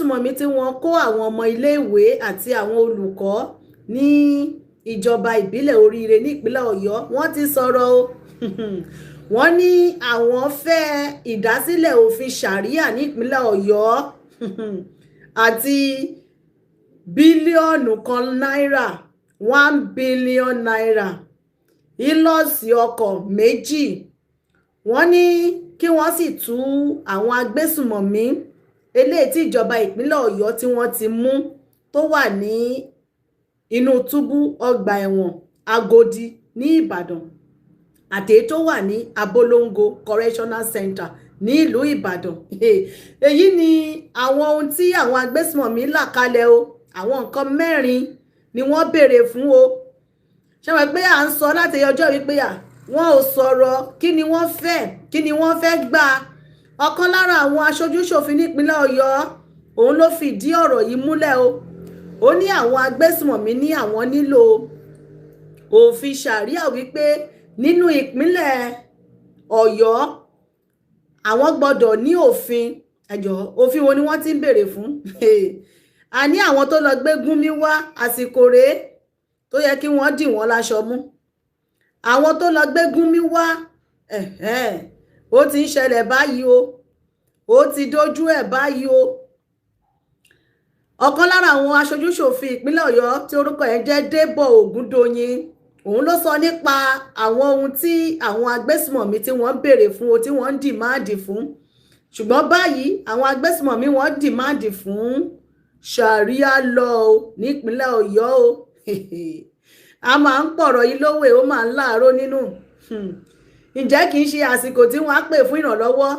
Agbésùmọ̀mí tí wọ́n kó àwọn ọmọ iléèwé àti àwọn olùkọ́ ní ìjọba ìbílẹ̀ Oríire nípínlẹ̀ Ọ̀yọ́, wọ́n ti sọ̀rọ̀ o. Wọ́n ní àwọn fẹ́ ìdásílẹ̀ òfin Sharia nípínlẹ̀ Ọ̀yọ́ àti 1 bílíọ̀nù náírà, ₦1 billion, Hilux ọkọ̀ 2. Wọ́n ní kí wọ́n sì tú àwọn agbésùmọ̀mí eléyìí tí ìjọba ìpínlẹ̀ Ọ̀yọ́ tí wọ́n ti mú tó wà ní inú túbú ọgbà ẹ̀wọ̀n Agodi ní Ìbàdàn àti èyí tó wà ní Abolongo Correctional Center ní ìlú Ìbàdàn. Èyí ni àwọn ohun tí àwọn agbésùmọ̀mí là kalẹ̀ o. Àwọn nǹkan 4 ni wọ́n béèrè fún o. Ṣé wọ́n pé à ń sọ láti ọjọ́ wípé à wọ́n ò sọ̀rọ̀, kí ni wọ́n fẹ́, kí ni wọ́n fẹ́ gbà? Ọ̀kan lára àwọn aṣojúṣòfin nípínlẹ̀ Ọ̀yọ́, òun ló fìdí ọ̀rọ̀ yìí múlẹ̀ o. Ó ní àwọn agbésùmọ̀mí ní àwọn nílò òfin Sharia, wípé nínú ìpínlẹ̀ Ọ̀yọ́ àwọn gbọ́dọ̀ ní òfin. Ẹjọ́, òfin wo ni wọ́n ti ń béèrè fún? A ní àwọn tó lọ gbé Gúnmi wá, àsìkò rèé tó yẹ kí wọ́n dì wọ́n láṣọ mú. Àwọn tó lọ gbé Gúnmi wá, ó ti ń ṣẹlẹ̀ báyìí o, ó ti dójú ẹ̀ báyìí o. Ọ̀kan lára àwọn aṣojúṣòfin ìpínlẹ̀ Ọ̀yọ́ tí orúkọ ẹ̀ jẹ́ Débọ̀ Ògúndòyìn, òun ló sọ nípa àwọn ohun tí àwọn agbésùmọ̀mí tí wọ́n ń béèrè fún o, tí wọ́n ń demand fún. Ṣùgbọ́n báyìí, àwọn agbésùmọ̀mí, wọ́n demand fún Sharia law nípínlẹ̀ Ọ̀yọ́ o. A máa ń pọ̀rọ̀ yìí lówè, ó máa ń láàárọ̀ nínú. Ǹjẹ́ kì í ṣe àsìkò tí wọ́n á pè fún ìrànlọ́wọ́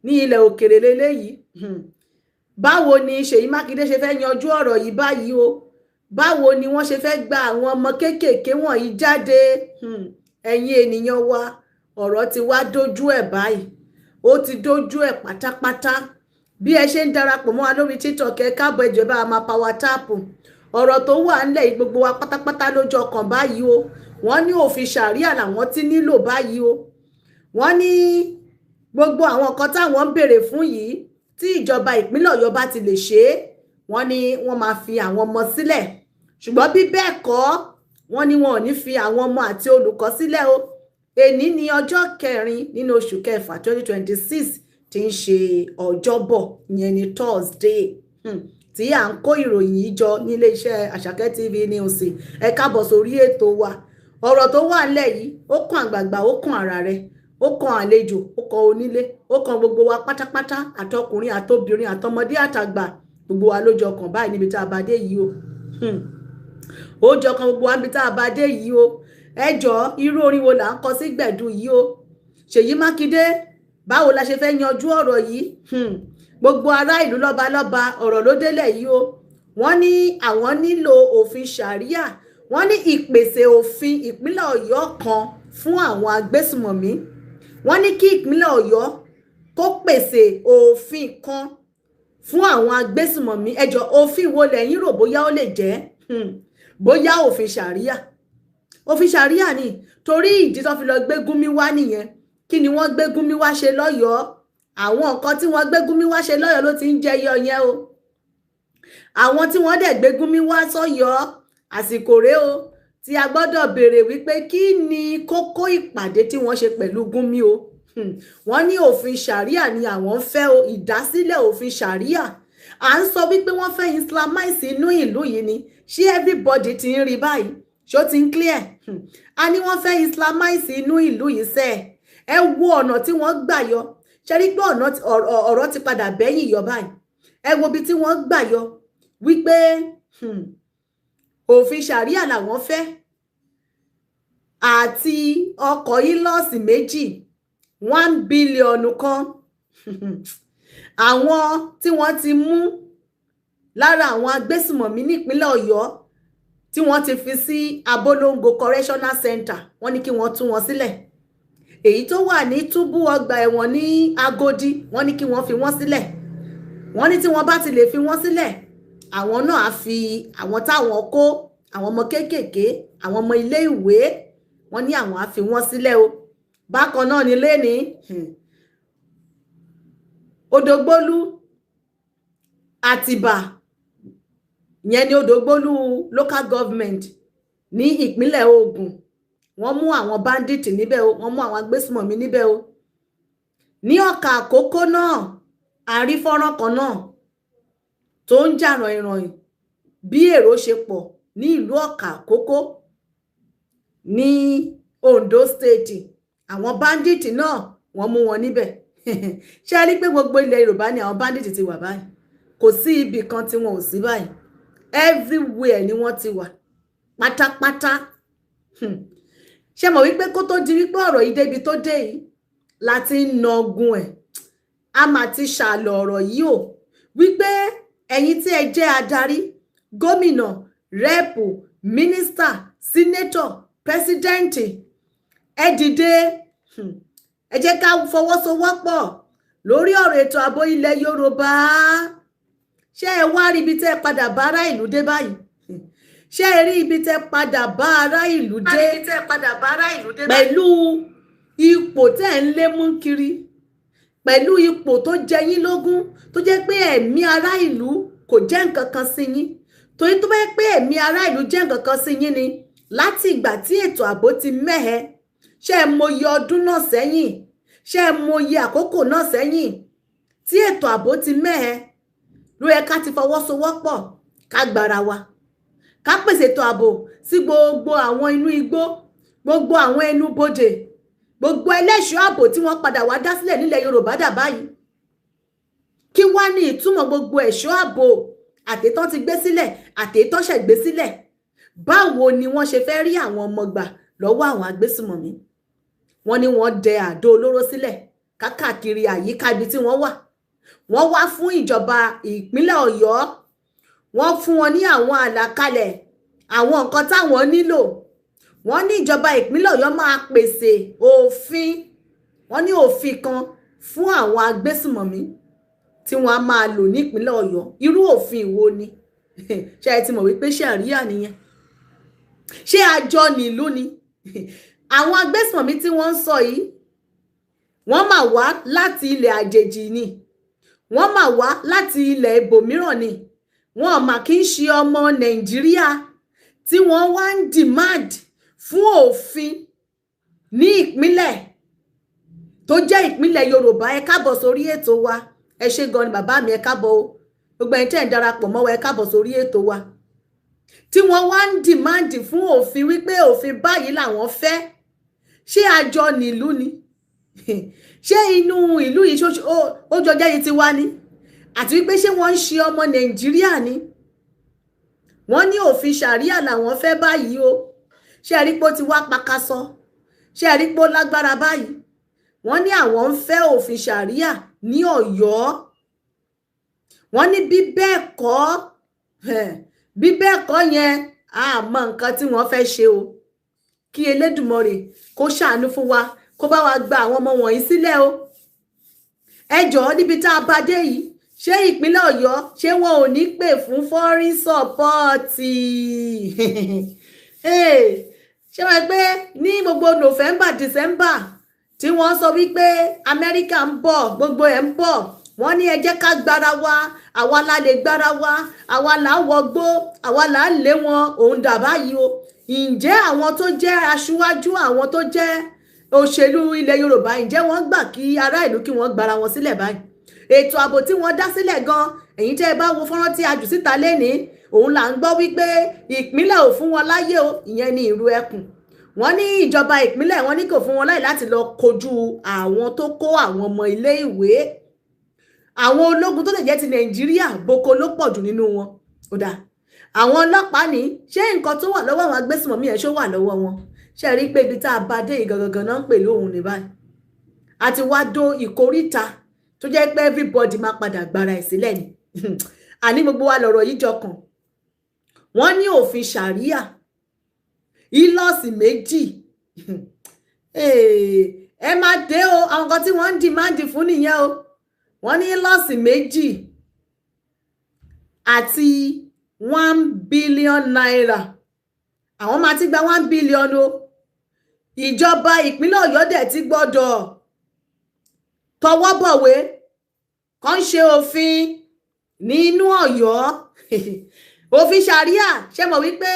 ní ilẹ̀ òkèrè lélẹ́yìí? Báwo ni Ṣèyí Mákindé ṣe fẹ́ yanjú ọ̀rọ̀ yìí báyìí o? Báwo ni wọ́n ṣe fẹ́ gba àwọn ọmọ kéékèèké wọ̀nyí jáde? Ẹ̀yin ènìyàn wa, ọ̀rọ̀ ti wá dójú ẹ̀ báyìí, ó ti dójú ẹ̀ pátápátá. Bí ẹ ṣe ń darapọ̀ mọ́ wa lórí TikTok, ẹ káàbọ̀. Ẹ jọ̀ọ́, bá a máa power tap. Ọ̀rọ̀ tó wà ńlẹ̀ yìí, gbogbo wa pátápátá lójú ọkàn báyìí o. Wọ́n ní òfin Sharia làwọn ti nílò báyìí o. Wọ́n ní gbogbo àwọn nǹkan táwọn ń béèrè fún yìí, tí ìjọba ìpínlẹ̀ Ọ̀yọ́ bá ti lè ṣe é, wọ́n ní wọ́n máa fi àwọn ọmọ sílẹ̀. Ṣùgbọ́n bí bẹ́ẹ̀ kọ́, wọ́n ní wọn ò ní fi àwọn ọmọ àti olùkọ́ sílẹ̀ o. Èní ní ọjọ́ 4 nínú oṣù kẹfà 2026, tí ń ṣe ọjọ́bọ̀, ìyẹn ní Thursday, tí à ń kó ìròyìn yìí jọ nílé iṣẹ́ Àṣàkẹ́ TV News. Ẹ káàbọ̀ sórí ètò wa. Ọ̀rọ̀ tó wà nílẹ̀ yìí, ó kàn àgbààgbà, ó kàn ara rẹ̀, ó kan àlejò, ó kan onílé, ó kan gbogbo wa pátápátá, àtọkùnrin àtobìnrin àtọmọdé àtàgbà, gbogbo wa ló jọ kàn báyìí níbi tá a bá dé yìí o. Ó jọ kan gbogbo wa níbi tá a bá dé yìí o. Ẹ jọ, irú orin wo là ń kọ sí gbẹ̀du yìí o? Ṣèyí Mákindé, báwo la ṣe fẹ́ yanjú ọ̀rọ̀ yìí? Gbogbo ará ìlú, lọ́balọ́ba, ọ̀rọ̀ ló délẹ̀ yìí o. Wọ́n ní àwọn nílò òfin Sharia. Wọ́n ní ìpèsè òfin ìpínlẹ̀ Ọ̀yọ́ kan fún àwọn agbésùmọ̀mí. Wọ́n ní kí ìpínlẹ̀ Ọ̀yọ́ kó pèsè òfin kan fún àwọn agbésùmọ̀mí. Ẹ jọ̀ọ́, òfin wo lẹ̀yin rò bóyá ó lè jẹ́? Bóyá òfin Sharia? Òfin Sharia ni, torí ìdí tó fi lọ gbé Gúnmi wá nìyẹn. Kí ni wọ́n gbé Gúnmi wá ṣe lọ́yọ̀ọ́? Àwọn nǹkan tí wọ́n gbé Gúnmi wá ṣe lọ́yọ̀ọ́ ló ti ń jẹyọ yẹn o. Àwọn tí wọ́n dẹ̀ gbé Gúnmi wá sọ́yọ̀ọ́, àsìkò rèé o tí a gbọ́dọ̀ béèrè wípé kí ni kókó ìpàdé tí wọ́n ṣe pẹ̀lú Gúnmi o. Wọ́n ní òfin Sharia ni àwọn ń fẹ́ o, ìdásílẹ̀ òfin Sharia. À ń sọ wípé wọ́n fẹ́ islamize inú ìlú yìí ni. Ṣé everybody ti ń rí báyìí? Ṣó ti ń clear? A ní wọ́n fẹ́ islamize inú ìlú yìí sẹ́ẹ̀. Ẹ wo ọ̀nà tí wọ́n gbà yọ. Ṣe rí pé ọ̀rọ̀ ti padà bẹ́yìn yọ báyìí? Ẹ wo ibi tí wọ́n gbà yọ wípé òfin Sharia làwọn fẹ́ àti ọkọ̀ Hilux 2, 1 billion kan, àwọn tí wọ́n ti mú lára àwọn agbésùmọ̀mí nípínlẹ̀ Ọ̀yọ́ tí wọ́n ti fi sí Abolongo Correctional Center, wọ́n ní kí wọ́n tú wọn sílẹ̀. Èyí tó wà ní túbú ọgbà ẹ̀wọ̀n ní Agodi, wọ́n ní kí wọ́n fi wọ́n sílẹ̀. Wọ́n ní tí wọ́n bá ti lè fi wọ́n sílẹ̀, àwọn náà á fi àwọn táwọn kó, àwọn ọmọ kéékèèké, àwọn ọmọ ilé ìwé, wọ́n ní àwọn á fi wọ́n sílẹ̀ o. Bákan náà ní lẹ́ni Odògbólú. Àtìbà yẹn ní Odògbólú local government ní ìpínlẹ̀ Ògùn, wọ́n mú àwọn bandit níbẹ̀ o, wọ́n mú àwọn agbésùmọ̀mí níbẹ̀ o. Ní Ọ̀kà Àkókó náà, a rí fọ́nrán kan náà tó ń jà ràìnràìn bí èrò ṣe pọ̀ ní ìlú Ọ̀kà Àkókó ní Ondo State. Àwọn bandit náà, wọ́n mú wọn níbẹ̀. Ṣé ẹ rí pé gbogbo ilẹ̀ Yorùbá ni àwọn bandit ti wà báyìí? Kò sí ibì kan tí wọn ò sí báyìí. Everywhere ni wọ́n ti wà pátápátá. Ṣé mọ̀ wípé kó tó di wípé ọ̀rọ̀ yìí débi tó dé yìí láti ń nọgun ẹ̀, a máa ti ṣàlọ̀ ọ̀rọ̀ yìí o, wípé ẹ̀yin tí ẹ jẹ́ adarí, gómìnà, rep, mínísítà, senator, president, ẹ dìde. Ẹ jẹ́ ká fọwọ́sowọ́pọ̀ lórí ọ̀rọ̀ ètò ààbò ilẹ̀ Yorùbá. Ṣé ẹ wá rí ibi tẹ́ ẹ padà bá ará ìlú dé báyìí? Ṣé ẹ rí ibi tẹ́ padà bá ará ìlú dé pẹ̀lú ipò tẹ́ ẹ̀ ń lé mú kiri, pẹ̀lú ipò tó jẹ yín lógún, tó jẹ́ pé ẹ̀mí ará ìlú kò jẹ́ nǹkan kan sí yín? Torí tó bá yẹ pé ẹ̀mí ará ìlú jẹ́ nǹkan kan sí yín ni, láti ìgbà tí ètò ààbò ti mẹ́hẹ, ṣé ẹ mọyì ọdún náà sẹ́yìn? Ṣé ẹ mọyì àkókò náà sẹ́yìn tí ètò ààbò ti mẹ́hẹ, ló yẹ ká ti fọwọ́sowọ́pọ̀, ká gbára wa, ká pèsè ètò ààbò sí gbogbo àwọn inú igbó, gbogbo àwọn ẹnu bodè, gbogbo ẹlẹ́ṣọ́ ààbò tí wọ́n padà wá dá sílẹ̀ nílẹ̀ Yorùbá dà báyìí? Kí wá ní ìtumọ̀ gbogbo ẹ̀ṣọ́ ààbò àtẹ̀tọ́ ti gbé sílẹ̀, àtẹ̀tọ́ ṣẹ̀ gbé sílẹ̀? Báwo ni wọ́n ṣe fẹ́ rí àwọn ọmọ gbà lọ́wọ́ àwọn agbésùmọ̀mí? Wọ́n ní wọ́n dẹ àdó olóró sílẹ̀ kákàkiri àyíká ibi tí wọ́n wà. Wọ́n wá fún ìjọba ìpínlẹ̀ Ọ̀yọ́, wọ́n fún wọn ní àwọn àlàkalẹ̀ àwọn nǹkan táwọn nílò. Wọ́n ní ìjọba ìpínlẹ̀ Ọ̀yọ́ máa pèsè òfin, wọ́n ní òfin kan fún àwọn agbésùmọ̀mí tí wọ́n á máa lò nípínlẹ̀ Ọ̀yọ́. Irú òfin wo ni? Ṣé ẹ ti mọ̀ wípé ṣàríà nìyẹn? Ṣé àjọ nílùú ni àwọn agbésùmọ̀mí tí wọ́n ń sọ yìí? Wọ́n máa wá láti ilẹ̀ àjèjì ni, wọ́n máa wá láti ilẹ̀ ibòmíràn ni, wọ́n mà kí ń ṣe ọmọ Nàìjíríà, tí wọ́n wá ń demand fún òfin ní ìpínlẹ̀ tó jẹ́ ìpínlẹ̀ Yorùbá. Ẹ káàbọ̀ sórí ètò wa. Ẹ ṣé gan ni, bàbá mi, ẹ káàbọ̀ o. Gbogbo ẹ̀yin tẹ́ ń darapọ̀ mọ́ wa, ẹ káàbọ̀ sórí ètò wa. Tí wọ́n wá ń demand fún òfin wípé òfin báyìí làwọn fẹ́, ṣé àjọ nílùú ni? Ṣé inú ìlú yìí ó jọ jẹ́ yìí ti wá ni? Àti wípé ṣé wọ́n ń ṣe ọmọ Nàìjíríà ni? Wọ́n ní òfin ṣàríà làwọn fẹ́ báyìí o. Ṣé ẹ rí pé ó ti wá pakasọ? Ṣé ẹ rí pé ó lágbára báyìí? Wọ́n ní àwọn ń fẹ́ òfin ṣàríà ní Ọ̀yọ́. Wọ́n ní bí bẹ́ẹ̀ kọ́, bí bẹ́ẹ̀ kọ́ yẹn, a mọ nǹkan tí wọ́n fẹ́ ṣe o. Kí Elédùmarè kó ṣàánú fún wa, kó bá wa gba àwọn ọmọ wọ̀nyí sílẹ̀ o. Ẹ jọ̀ọ́, níbi tá a bá dé yìí, ṣé ìpínlẹ̀ Ọ̀yọ́, ṣé wọn ò ní pè fún foreign support? Ṣé wọ́n pé ní gbogbo November, December tí wọ́n sọ wípé Amẹ́ríkà ń bọ̀, gbogbo ẹ̀ ń bọ̀, wọ́n ní ẹ jẹ́ ká gbára wa, àwa la lè gbára wa, àwa là ń wọgbó, àwa là ń lé wọn, òun dà báyìí o. Ǹjẹ́ àwọn tó jẹ́ aṣíwájú, àwọn tó jẹ́ òṣèlú ilẹ̀ Yorùbá, ǹjẹ́ wọ́n gbà kí ará ìlú kí wọ́n gbára wọn sílẹ̀ báyìí? Ètò ààbò tí wọ́n dá sílẹ̀ gan, èyí tẹ́ ẹ bá wo fọ́nrán tí a jù síta lénìí, òun là ń gbọ́ wípé ìpínlẹ̀ ò fún wọn láyé o. Ìyẹn ní ìlú ẹkùn. Wọ́n ní ìjọba ìpínlẹ̀, wọ́n ní kò fún wọn láyè láti lọ kojú àwọn tó kó àwọn ọmọ ilé ìwé. Àwọn ológun tó lè jẹ́ ti Nàìjíríà, boko ló pọ̀ jù nínú wọn. Ó dáa, àwọn ọlọ́pàá ní, ṣé nǹkan tó wà lọ́wọ́ àwọn agbésùnmọ̀mí ẹ̀, ṣó wà lọ́wọ́ wọn? Ṣe rí pé ibi tá a bá dé yìí gangan náà ń pè lóhùn ní báyìí? Àti wá dó ìkóríta tó jẹ́ pé everybody máa padà gbára ẹ̀ sílẹ̀ ni. Àní gbogbo wa lọ̀rọ̀ yìí jọ kàn. Wọ́n ní òfin ṣàríà, Hilux 2. Ẹ máa dé o. Àwọn kan tí wọ́n ń demand fún nìyẹn o. Wọ́n ní Hilux 2 àti ₦1 billion. Àwọn máa ti gba 1 billion o. Ìjọba ìpínlẹ̀ Ọ̀yọ́ dẹ̀ ti gbọ́dọ̀ tọwọ́ bọ̀wé kàn ṣe òfin. Nínú Ọ̀yọ́, òfin ṣàríà, ṣe mọ̀ wípé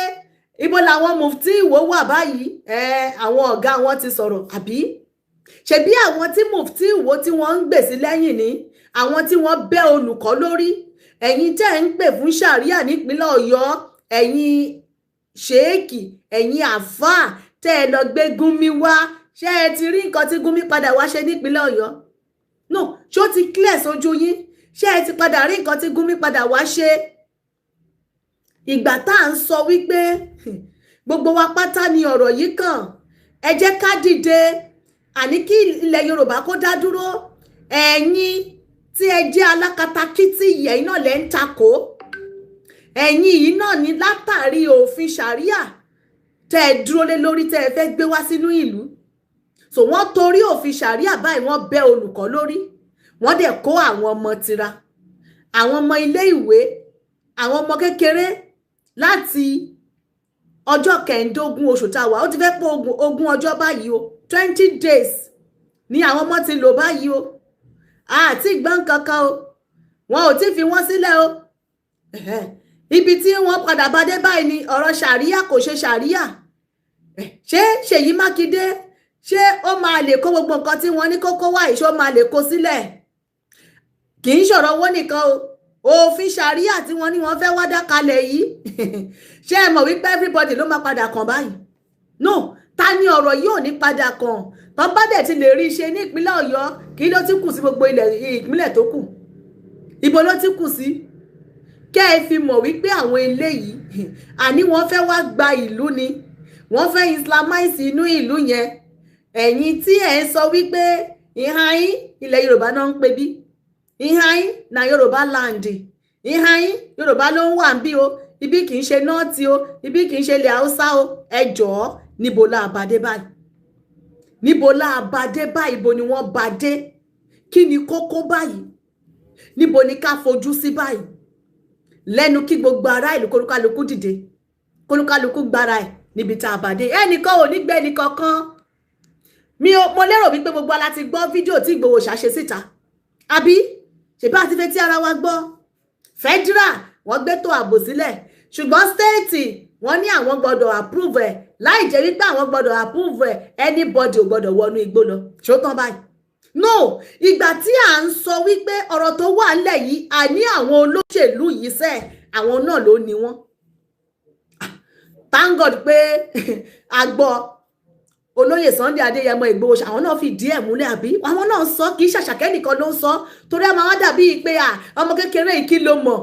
ibo làwọn mufti Ìwó wà báyìí? Ẹ àwọn ọ̀gá wọn ti sọ̀rọ̀, àbí? Ṣebí àwọn tí mufti Ìwó tí wọ́n ń gbèsè lẹ́yìn ní àwọn tí wọ́n bẹ́ olùkọ́ lórí. Ẹ̀yin tẹ́ ń pè fún ṣàríà nípínlẹ̀ Ọ̀yọ́, ẹ̀yin ṣéèkì, ẹ̀yin àfáà tẹ́ ẹ lọ gbé Gúnmi wá, ṣé ẹ ti rí nǹkan tí Gúnmi padà wá ṣe nípínlẹ̀ Ọ̀yọ́? No, ṣó ti clear sójú yín? Ṣé ẹ ti padà rí nǹkan tí Gúnmi padà wá ṣe? Ìgbà tá à ń sọ wípé gbogbo wa pátá ni ọ̀rọ̀ yìí kàn, ẹ jẹ́ ká dìde, àní kí ilẹ̀ Yorùbá kó dá dúró. Ẹ̀yin tí ẹ jẹ́ alákatakítí yìí, ẹ̀yin náà lẹ́ ń takò. Ẹ̀yin yìí náà ní látàrí òfin ṣàríà tẹ́ ẹ dúró lé lórí, tẹ́ ẹ fẹ́ gbé wá sínú ìlú. So wọ́n torí òfin ṣàríà báyìí, wọ́n bẹ́ olùkọ́ lórí, wọ́n dẹ̀ kó àwọn ọmọ tira, àwọn ọmọ ilé ìwé, àwọn ọmọ kékeré láti ọjọ́ 15 oṣù tá a wà. Ó ti fẹ́ pé 20 ọjọ́ báyìí o. 20 days ni àwọn ọmọ ti lò báyìí o. Àti gbọ́n kankan o, wọn ò tí fi wọ́n sílẹ̀ o. Ibi tí wọ́n padà bá dé báyìí ni ọ̀rọ̀ ṣàríà, kò ṣe ṣàríà. Ṣé Ṣèyí Mákindé, ṣé ó máa lè kó gbogbo nǹkan tí wọ́n ní kókó wá yìí? Ṣó máa lè kó sílẹ̀? Kì í ṣọ̀rọ̀ owó nìkan o. Òfin ṣàríà tí wọ́n ní wọ́n fẹ́ wá dá kalẹ̀ yìí, ṣé ẹ mọ̀ wípé everybody ló máa padà kàn báyìí? No, ta ni ọ̀rọ̀ yìí ò ní padà kàn? Tó bá dẹ̀ ti lè rí i ṣe ní ìpínlẹ̀ Ọ̀yọ́, kí ló ti kù sí gbogbo ilẹ̀ ìpínlẹ̀ tó kù? Ibo ló ti kù sí? Kẹ́ ẹ fi mọ̀ wípé àwọn eléyìí, àní wọ́n fẹ́ wá gba ìlú ni, wọ́n fẹ́ islamize inú ìlú yẹn. Ẹ̀yin tí ẹ̀ ń sọ wípé ìhà yín, ilẹ̀ Yorùbá náà ń pè bí ìhà yín na Yorùbá land, ìhà yín Yorùbá ló ń wà ń bí o, ibi kì í ṣe North o, ibi kì í ṣe ilẹ̀ Haúsá o. Ẹ jọ̀ọ́, níbo la bá dé báyìí? Níbo la bá dé báyìí? Ibo ni wọ́n bá dé? Kí ni kókó báyìí? Níbo ni ká fojú sí báyìí? Lẹ́nu kí gbogbo ará ìlú, kólúkálukú dìde, kólúkálukú gbára ẹ̀ níbi tá a bá dé. Ẹnìkan ò ní gbẹ́ ẹnìkan kan. Mi ò mo lérò wípé gbogbo ala ti gbọ́ fídíò tí Ìgbòho ṣàṣe síta, àbí? Ṣèbá àti fetí ara wa gbọ́. Federal, wọ́n gbé tó ààbò sílẹ̀, ṣùgbọ́n state, wọ́n ní àwọn gbọ́dọ̀ approve ẹ̀. Láì jẹ́ wípé àwọn gbọ́dọ̀ approve ẹ̀, anybody ò gbọ́dọ̀ wọnú igbó lọ. Ṣó tán báyìí? No, ìgbà tí à ń sọ wípé ọ̀rọ̀ tó wà ńlẹ̀ yìí, àní àwọn olóṣèlú yìí sẹ́, àwọn náà ló ní wọ́n. Thank God pé a gbọ́ olóyè Sunday Adéyẹmọ Ìgbòho, àwọn náà fi díẹ̀ múlẹ̀, àbí? Àwọn náà sọ, kì í ṣàṣàkẹ́ nìkan ló ń sọ, torí a máa wá dàbí pé à ọmọ kékeré yìí, kí ló mọ̀?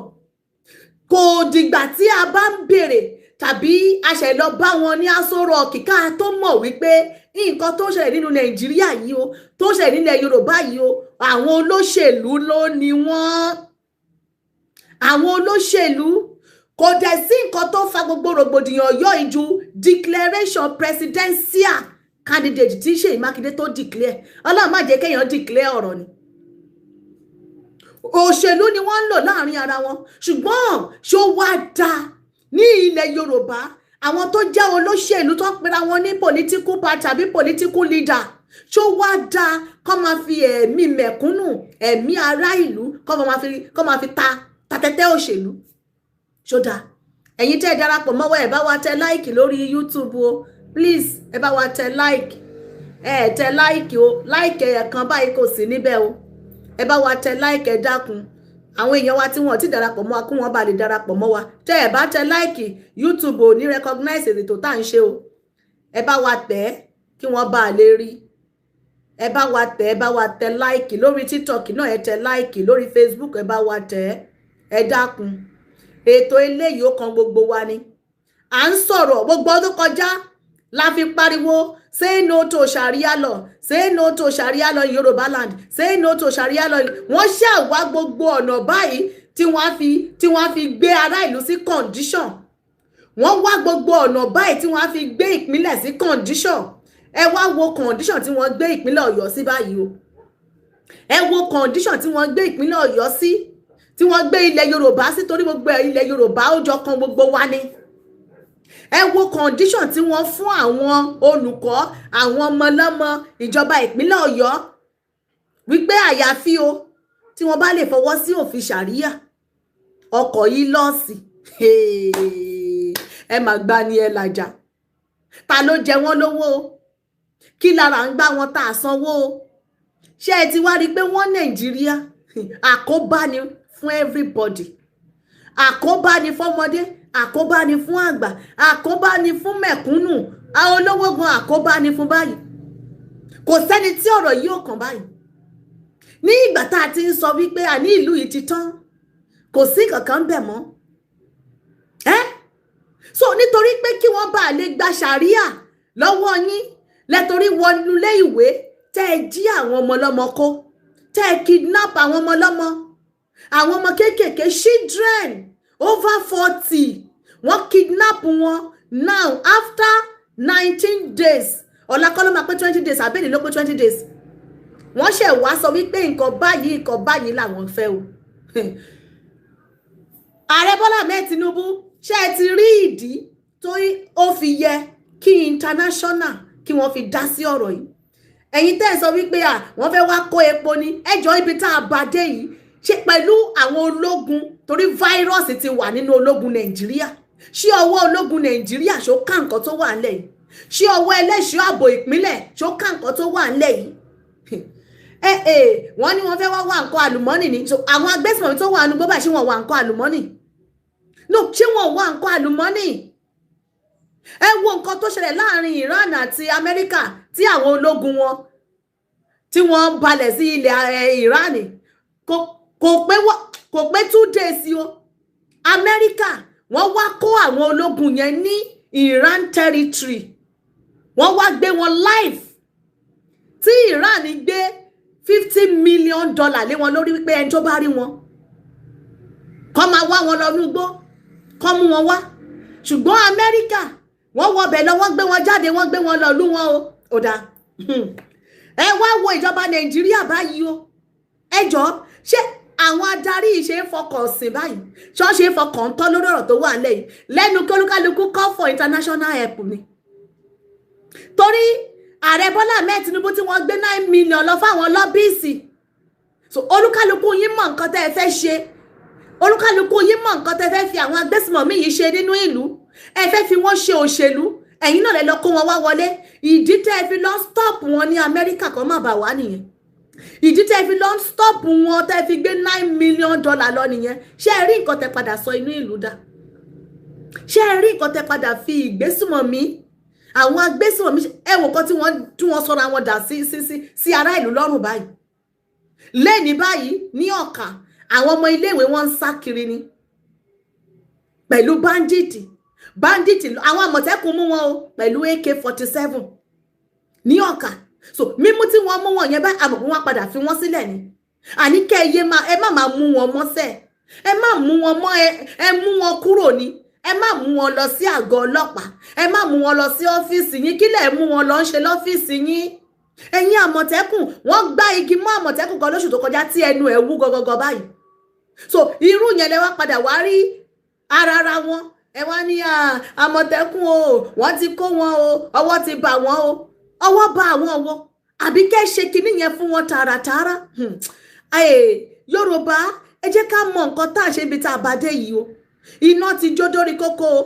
Kò dìgbà tí a bá ń béèrè tàbí a ṣẹ̀ lọ bá wọn ní Aso Rock ká tó mọ̀ wípé nǹkan tó ń ṣẹlẹ̀ nínú Nàìjíríà yìí o, tó ń ṣẹlẹ̀ nílẹ̀ Yorùbá yìí o, àwọn olóṣèlú ló ní wọ́n. Àwọn olóṣèlú, kò dẹ̀ sí nǹkan tó fa gbogbo rògbòdìyàn Ọ̀yọ́ ìju declaration presidential candidate tí Ṣèyí Mákindé tó declare. Ọlọ́run má jẹ́ kéèyàn declare ọ̀rọ̀ ni. Òṣèlú ni wọ́n ń lò láàrin ara wọn. Ṣùgbọ́n ṣó wá dáa ní ilẹ̀ Yorùbá, àwọn tó jẹ́ olóṣèlú tó ń pera wọn ní political party tàbí political leader, ṣó wá dáa kó máa fi ẹ̀mí mẹ̀kúnnù, ẹ̀mí ará ìlú, kó máa fi ta tẹ́tẹ́ òṣèlú? Ṣó dáa? Ẹ̀yin tẹ́ ẹ darapọ̀ mọ́wọ́, ẹ bá wa tẹ like lórí YouTube o. Please, ẹ bá wa tẹ like. Ẹ tẹ like o. Like ẹ̀yẹ̀ kan báyìí kò sí níbẹ̀ o. Ẹ bá wa tẹ like, ẹ dákun. Àwọn èèyàn wa tí wọn ti darapọ̀ mọ́ wa, kí wọ́n bá lè darapọ̀ mọ́ wa. Tẹ́ ẹ bá tẹ like, YouTube ò ní recognize ètò tá à ń ṣe o. Ẹ bá wa tẹ̀ kí wọ́n bá lè rí. Ẹ bá wa tẹ̀, ẹ bá wa tẹ like lórí TikTok náà, ẹ tẹ like lórí Facebook, ẹ bá wa tẹ̀, ẹ dákun. Ètò eléyìí, ó kan gbogbo wa ni. À ń sọ̀rọ̀ gbogbo ọdún kọjá la fi pariwo, "Say no to Sharia law, say no to Sharia law in Yorùbá land, say no to Sharia law." Wọ́n ṣàwá gbogbo ọ̀nà báyìí tí wọ́n fi gbé ará ìlú sí condition. Wọ́n wá gbogbo ọ̀nà báyìí tí wọ́n fi gbé ìpínlẹ̀ sí condition. Ẹ wá wo condition tí wọ́n gbé ìpínlẹ̀ Ọ̀yọ́ sí báyìí o. Ẹ wo condition tí wọ́n gbé ìpínlẹ̀ Ọ̀yọ́ sí, tí wọ́n gbé ilẹ̀ Yorùbá sí, torí gbogbo ilẹ̀ Yorùbá, ó jọ kan gbogbo wa ni. Ẹ wo condition tí wọ́n fún àwọn olùkọ́, àwọn ọmọlọ́mọ, ìjọba ìpínlẹ̀ Ọ̀yọ́, wípé àyàfi o tí wọ́n bá lè fọwọ́ sí òfin ṣàríyà. Ọkọ̀ yìí lọ́ọ̀sì, ẹ mà gba ni ẹ làjà. Ta ló jẹ wọ́n lówó o? Kí lára ń gbá wọn tá a sanwó o? Ṣé ẹ ti wá rí i pé wọ́n Nàìjíríà, àkóbá ni fún everybody? Àkóbá ni fọ́mọdé, àkóbá ni fún àgbà, àkóbá ni fún mẹ̀kúnnù. Àwọn olówó gan, àkóbá ni fún báyìí. Kò sẹ́ni tí ọ̀rọ̀ yìí ò kàn báyìí. Ní ìgbà tá a ti ń sọ wípé àní ìlú yìí ti tán, kò sí kankan bẹ̀ mọ́ ẹ́. So nítorí pé kí wọ́n bá lè gba ṣàríà lọ́wọ́ yín, lẹ́torí wọnúlé ìwé, tẹ́ ẹ jí àwọn ọmọ ọlọ́mọ kó, tẹ́ ẹ kidnap àwọn ọmọ ọlọ́mọ, àwọn ọmọ kéékèèké, children over 40, wọ́n kidnap wọn. Now, after 19 days, ọ̀la kọ́ ló máa pé 20 days, àbẹ́ni ló pé 20 days, wọ́n ṣẹ̀ wá sọ wípé nǹkan báyìí, nǹkan báyìí làwọn fẹ́ o. Ààrẹ Bọ́lá Ahmed Tinubu, ṣé ẹ ti rí ìdí tó ó fi yẹ kí international kí wọ́n fi dá sí ọ̀rọ̀ yìí? Ẹ̀yin tẹ́ ẹ sọ wípé à wọ́n fẹ́ wá kó epo ní ẹjọ́, ibi tá a bá dé yìí, ṣe pẹ̀lú àwọn ológun, torí virus ti wà nínú ológun Nàìjíríà. Ṣé ọwọ́ ológun Nàìjíríà ṣó ká nǹkan tó wà ńlẹ̀ yìí? Ṣé ọwọ́ ẹlẹ́ṣọ́ ààbò ìpínlẹ̀ ṣó ká nǹkan tó wà ńlẹ̀ yìí? Ẹ ẹ wọ́n ní wọ́n fẹ́ wá wá nǹkan àlùmọ́nì ní. So àwọn agbésùnmọ̀mí tó wà nínú gbọ́ báyìí, ṣé wọ́n wá nǹkan àlùmọ́nì? No, ṣé wọ́n wá nǹkan àlùmọ́nì? Ẹ wo nǹkan tó ṣẹlẹ̀ láàrin Iran àti Amẹ́ríkà, tí àwọn ológun wọn tí wọ́n ń balẹ̀ sí ilẹ̀ Iran. Kò pé 2 days o, Amẹ́ríkà wọ́n wá kó àwọn ológun yẹn ní Iran territory, wọ́n wá gbé wọn live, tí Iran gbé $50 million lé wọn lórí wípé ẹni tó bá rí wọn kọ́ máa wá wọn lọ ní igbó, kọ́ mú wọn wá. Ṣùgbọ́n Amẹ́ríkà wọ́n wọbẹ̀ lọ, wọ́n gbé wọn jáde, wọ́n gbé wọn lọ lú wọn o. Ò dáa. Ẹ wá wo ìjọba Nàìjíríà báyìí o. Ẹ jọ, ṣé àwọn adarí yìí ṣe é fọkàn sìn báyìí? Ṣé wọ́n ṣe é fọkàn tán lórí ọ̀rọ̀ tó wà nílẹ̀ yìí? Lẹ́nu kí olúkálukú call for international help ni, torí ààrẹ Bọ́lá Ahmed Tinubu tí wọ́n gbé 9 million lọ fáwọn lobbyist. So olúkálukú yín mọ̀ nǹkan tẹ́ ẹ fẹ́ ṣe, olúkálukú yín mọ̀ nǹkan tẹ́ fẹ́ fi àwọn agbésùmọ̀mí yìí ṣe nínú ìlú. Ẹ fẹ́ fi wọ́n ṣe òṣèlú. Ẹ̀yin náà lẹ lọ kó wọn wá wọlé. Ìdí tẹ́ ẹ fi lọ stop wọn ní Amẹ́ríkà kan má bà wá nìyẹn. Ìdí tẹ́ ẹ fi lọ stop wọn, tẹ́ ẹ fi gbé $9 million lọ nìyẹn. Ṣé ẹ rí nǹkan tẹ́ padà sọ inú ìlú dá? Ṣé ẹ rí nǹkan tẹ́ padà fi ìgbésùmọ̀mí, àwọn agbésùmọ̀mí? Ẹ wò kan tí wọ́n sọra wọn dà sí ará ìlú lọ́rùn báyìí. Lẹ́ni báyìí ní Ọ̀kà, àwọn ọmọ iléèwé wọn ń sá kiri ni pẹ̀lú bandit. Bandit, àwọn Àmọ̀tẹ́kùn mú wọn o pẹ̀lú AK-47 ní Ọ̀kà. So mímú tí wọ́n mú wọn yẹn báyìí, àmọ̀ pé wọ́n padà fi wọ́n sílẹ̀ ni. Àní kẹ́ ẹ yé máa, ẹ má máa mú wọn mọ́sẹ̀, ẹ má mú wọn mọ́, ẹ mú wọn kúrò ní, ẹ má mú wọn lọ sí àgọ́ ọlọ́pàá, ẹ má mú wọn lọ sí ọ́fíìsì yín. Kí lẹ̀ mú wọn lọ ń ṣe lọ́fíìsì yín, ẹ̀yin Àmọ̀tẹ́kùn? Wọ́n gbá igi mọ́ Àmọ̀tẹ́kùn kan lóṣù tó kọjá tí ẹnu ẹ̀ wú gọgọgọ báyìí. So irú yẹn lẹ wá padà wá rí ara ara wọn, ẹ wá ní Àmọ̀tẹ́kùn o, wọ́n ti kó wọn o, ọwọ́ ti bà wọ́n o. Ọwọ́ bá àwọn ọwọ́ àbí kẹ́ ṣe kinní yẹn fún wọn tààràtààrà. Yorùbá, ẹ jẹ́ ká mọ nǹkan tá a ṣe ibi tá a bá dé yìí o. Iná ti jó dórí kókó o.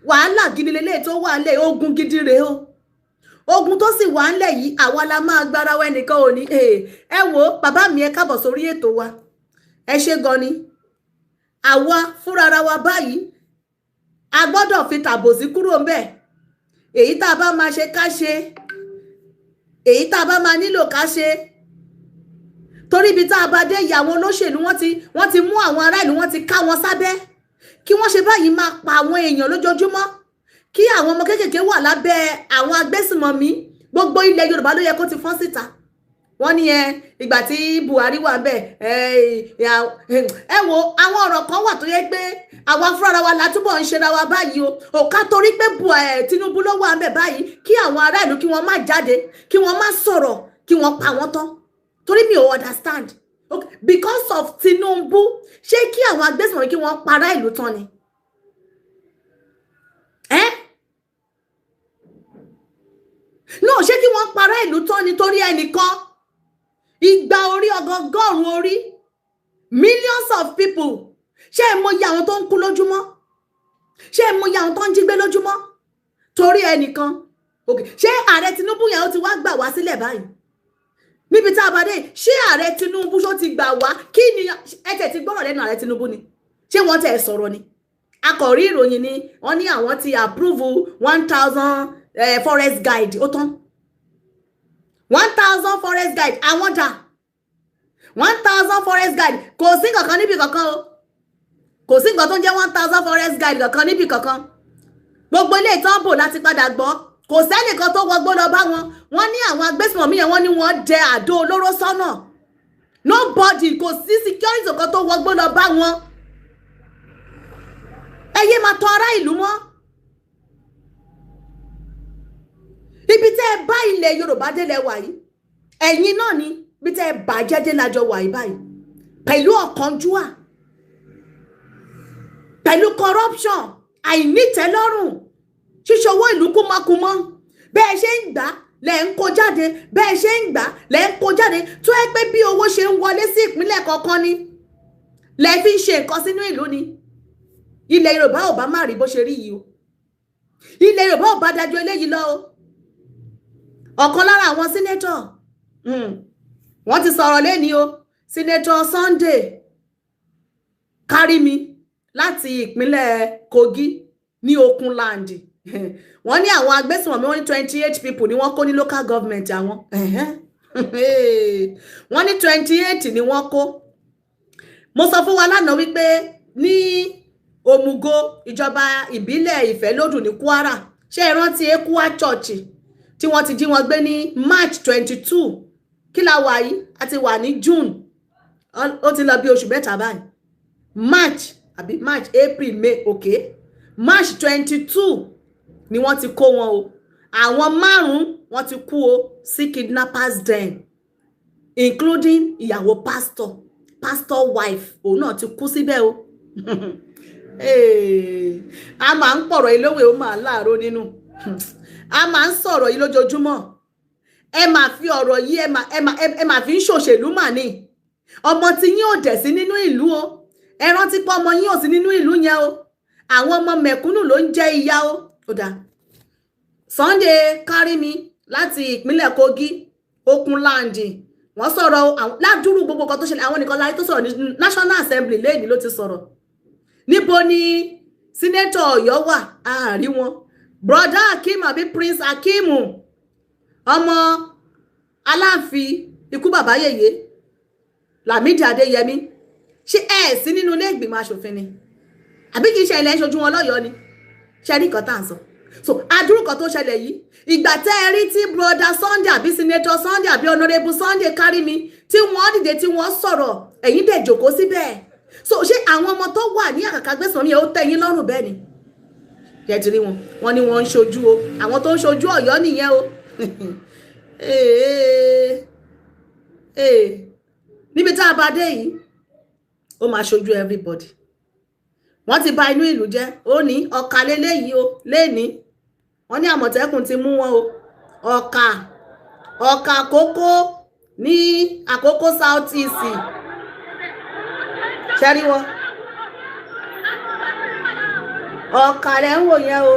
Wàhálà gidi lélẹ́yìí tó wà lẹ̀, ogun gidi rèé o. Ogun tó sì wà ńlẹ̀ yìí, àwa la máa gbára wa, ẹnìkan ò ní. Ẹ wo bàbá mi, ẹ káàbọ̀ sórí ètò wa, ẹ ṣé gan ni. Àwa fúnra wa báyìí, a gbọ́dọ̀ fi tàbòsí kúrò ńbẹ̀. Èyí tá a bá máa ṣe, ká ṣe. Èyí tá a bá máa nílò, ká ṣe, torí ibi tá a bá dé yìí, àwọn olóṣèlú wọ́n ti mú àwọn ará ìlú, wọ́n ti ká wọn sábẹ́ kí wọ́n ṣe báyìí máa pa àwọn èèyàn lójoojúmọ́, kí àwọn ọmọ kéékèèké wà lábẹ́ àwọn agbésùmọ̀mí. Gbogbo ilẹ̀ Yorùbá ló yẹ kó ti fọ́n síta. Wọ́n ní ẹ ìgbà tí Buhari wà bẹ́ẹ̀, ẹ wo àwọn ọ̀rọ̀ kan wà tó yẹ pé àwa fúnra wa látúbọ̀ ń ṣera wa báyìí o. Ò ká torí pé Tinubu ló wà bẹ́ẹ̀ báyìí, kí àwọn ará ìlú kí wọ́n má jáde, kí wọ́n má sọ̀rọ̀, kí wọ́n pa wọ́n tán, torí mi ò understand. Okay, because of Tinubu, ṣé kí àwọn agbésùnmọ̀mí kí wọ́n para ìlú tán ni? Ẹ́ no, ṣé kí wọ́n para ìlú tán ni torí ẹnìkan? Igba orí, ọgọgọ́rùn orí, millions of people. Ṣé ẹ mọyì àwọn tó ń kú lójúmọ́? Ṣé ẹ mọyì àwọn tó ń jí gbé lójúmọ́ torí ẹnìkan? Ok, ṣé ààrẹ Tinubu yẹn ó ti wá gbà wá sílẹ̀ báyìí níbi tá a bá dé? Ṣé ààrẹ Tinubu ṣó ti gbà wá? Kí ni ẹ tẹ̀ ti gbọ́rọ̀ lẹ́nu ààrẹ Tinubu ni? Ṣé wọ́n tẹ̀ sọ̀rọ̀ ni? Akọ̀rí ìròyìn ni wọ́n ní àwọn ti approve 1,000 forest guide. Ó tán, 1,000 forest guide. Àwọn dà? 1,000 forest guide, kò sí kankan níbi kankan o. Kò sí nǹkan tó ń jẹ́ 1,000 forest guide kankan níbi kankan. Gbogbo ilé ìtàn bò láti padà gbọ́, kò sẹ́nìkan tó wọgbó lọ bá wọn. Wọ́n ní àwọn agbésùnmọ̀mí yẹn, wọ́n ní wọ́n dẹ àdó olóró sọ́nà. Nobody, kò sí security kan tó wọgbó lọ bá wọn. Ẹ yé máa tàn ará ìlú mọ́. Ibi tẹ́ ẹ bá ilẹ̀ Yorùbá délẹ̀ wà yìí, ẹ̀yin náà ni ibi tẹ́ ẹ bàjẹ́ dé lájọ wà yìí báyìí, pẹ̀lú ọ̀kánjúà, pẹ̀lú corruption, àìnítẹ́lọ́rùn, ṣíṣọwọ́ ìlú kúmọkúmọ. Bẹ́ẹ̀ ṣe ń gbà lẹ̀ ń kó jáde, bẹ́ẹ̀ ṣe ń gbà lẹ̀ ń kó jáde. Tó ẹ pé bí owó ṣe ń wọlé sí ìpínlẹ̀ kọ̀ọ̀kan ni lẹ̀ fi ń ṣe nǹkan sínú ìlú ni, ilẹ̀ Yorùbá ò bá má rí bó ṣe rí yìí o. Ilẹ̀ Yorùbá ò bá dájú eléyìí lọ o. Ọ̀kan lára àwọn senator, wọ́n ti sọ̀rọ̀ lẹ́ni o, Senator Sunday Karimi láti ìpínlẹ̀ Kogi ní Okunland, wọ́n ní àwọn agbésùnmọ̀mí, wọ́n ní 28 people ni wọ́n kó ní local government àwọn. Wọ́n ní 28 ni wọ́n kó. Mo sọ fún wa lánàá wípé ní Òmùgò, ìjọba ìbílẹ̀ Ìfẹ́lódùn ní Kwara, ṣé ẹ rántí ECWA Church tí wọ́n ti jí wọn gbé ní March 22? Kí la wà yìí? A ti wà ní June, ó ti lọ bí oṣù 3 báyìí. March àbí? March, April, May, okay, March 22 ni wọ́n ti kó wọn o. Àwọn márùn-ún wọ́n ti kú o sí kidnappers den, including ìyàwó pastor, pastor wife, òun náà ti kú síbẹ̀ o. A máa ń pọ̀rọ̀ ilówó, ó máa láàárọ̀ nínú. A máa ń sọ̀rọ̀ yìí lójoojúmọ́. Ẹ máa fi ọ̀rọ̀ yìí, ẹ máa fi ń ṣòṣèlú mà ní. Ọmọ tí yín ò dẹ̀ sí nínú ìlú o. Ẹ rántí pé ọmọ yín ò sí nínú ìlú yẹn o. Àwọn ọmọ mẹ̀kúnnù ló ń jẹ ìyà o. Ó dáa. Sunday Karimi láti ìpínlẹ̀ Kogi, Okunland, wọ́n sọ̀rọ̀ ládùúrú gbogbo nǹkan tó ṣẹlẹ̀. Àwọn nìkan láyé tó sọ̀rọ̀ ní National Assembly lẹ́yìn ló ti sọ̀rọ̀. Níbo ni senator Ọ̀yọ́ wà? Àárí wọn. Brother Akeem àbí Prince Akeem, ọmọ Aláàfin, ikú bàbá yèyé Lámìdí Adéyẹmí, ṣé ẹ sí nínú ilé ìgbìmọ̀ asòfin ni? Àbí kì í ṣe ilẹ̀ ń ṣojú wọn lọ́yọ̀ọ́ ni? Ṣe rí nǹkan tá à ń sọ? So adúrú kan tó ṣẹlẹ̀ yìí, ìgbà tẹ́ ẹ rí tí brother Sunday àbí Senator Sunday àbí Honourable Sunday Karimi tí wọ́n dìde, tí wọ́n sọ̀rọ̀, ẹ̀yin dẹ̀ jókòó síbẹ̀. So ṣé àwọn ọmọ tó wà ní àkàkà gbèsè yẹn, ó tẹ́ yín lọ́rùn bẹ́ẹ̀ ni? Jẹ́ ti rí wọn, wọ́n ní wọ́n ń ṣojú o. Àwọn tó ń ṣojú Ọ̀yọ́ nìyẹn o. Níbi tá a bá dé yìí, ó máa ṣojú everybody. Wọ́n ti bà inú ìlú jẹ́. Ó ní ọ̀kà lélẹ́yìí o. Lẹ́ni wọ́n ní Àmọ̀tẹ́kùn ti mú wọn o. Ọ̀kà Àkókó ní Àkókó South East, ṣẹ́rí wọn. Ọ̀kà rẹ̀ ń wò yẹn o.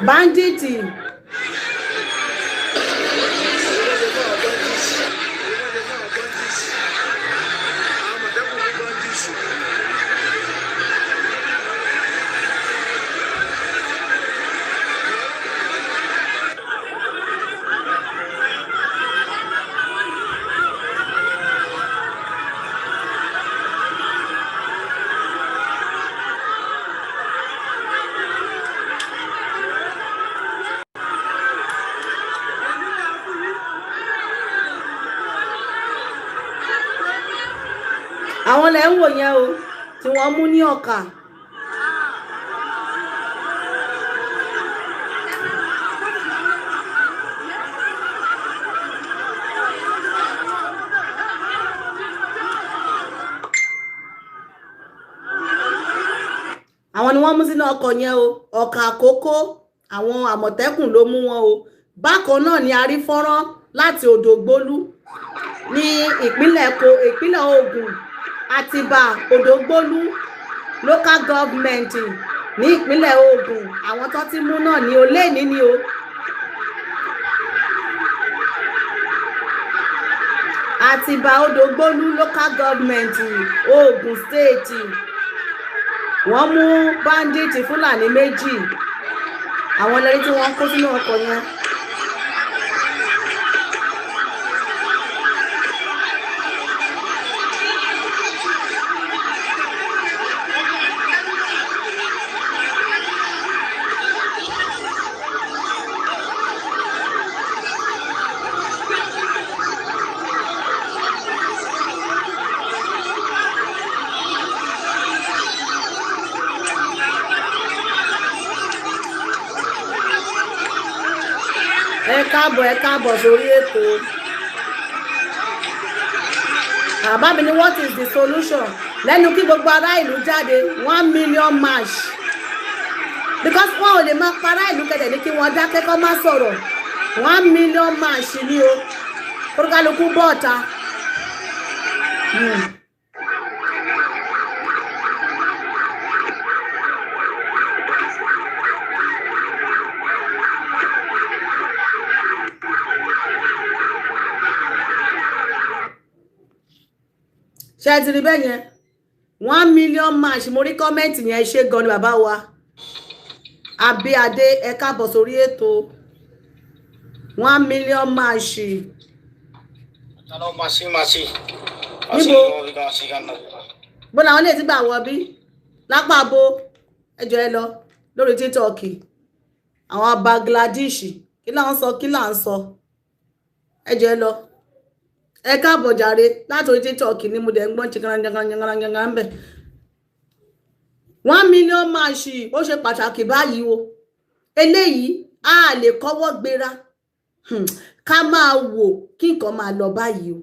Bandit. Àwọn lẹ ń wò yẹn o tí wọ́n mú ní Ọ̀kà. Àwọn ni wọ́n mú sínú ọkọ̀ yẹn o. Ọ̀kà Àkókó, àwọn Àmọ̀tẹ́kùn ló mú wọn o. Bákan náà ni a rí fọ́nrán láti Odògbolú. ní ìpínlẹ̀ ìpínlẹ̀ Ògùn, Àtìbà Òdògbólú local government ní ìpínlẹ̀ Ògùn. Àwọn tó ti mú náà ní o léèní ni o. Àtìbà Òdògbólú local government, Ògùn State, wọ́n mú bandit Fúlàní 2, àwọn ẹlẹ́rìí tí wọ́n kó sínú ọkọ̀ yẹn. Ẹ káàbọ̀ sórí ètò. Bàbá mi ní what is the solution? Lẹ́nu kí gbogbo ará ìlú jáde, 1 million march, because wọn ò lè máa para ìlú kẹ̀dẹ̀ ní kí wọ́n dákẹ́ kọ́ má sọ̀rọ̀. 1 million march ni o, kólúkálukú bọ́ọ̀ta. Ṣé ẹ ti rí bẹ́ẹ̀ yẹn? 1 million march. Mo rí comment yẹn, ṣé gan ni bàbá wa Abíadé, ẹ káàbọ̀ sórí ètò. 1 million march. Níbo bó làwọn lè ti gbà wọ bí lápá bo? Ẹjọ ẹ lọ lórí TikTok, àwọn Bangladesh, kí là ń sọ, kí là ń sọ? Ẹjọ ẹ lọ, ẹ káàbọ̀ jàre láti orí TikTok ni mo dẹ̀ ń gbọ́n chikanranjanganjanganjangan ń bẹ̀. 1 million march, ó ṣe pàtàkì báyìí o. Eléyìí a lè kọ́wọ́ gbéra ká máa wò kí nǹkan máa lọ báyìí o.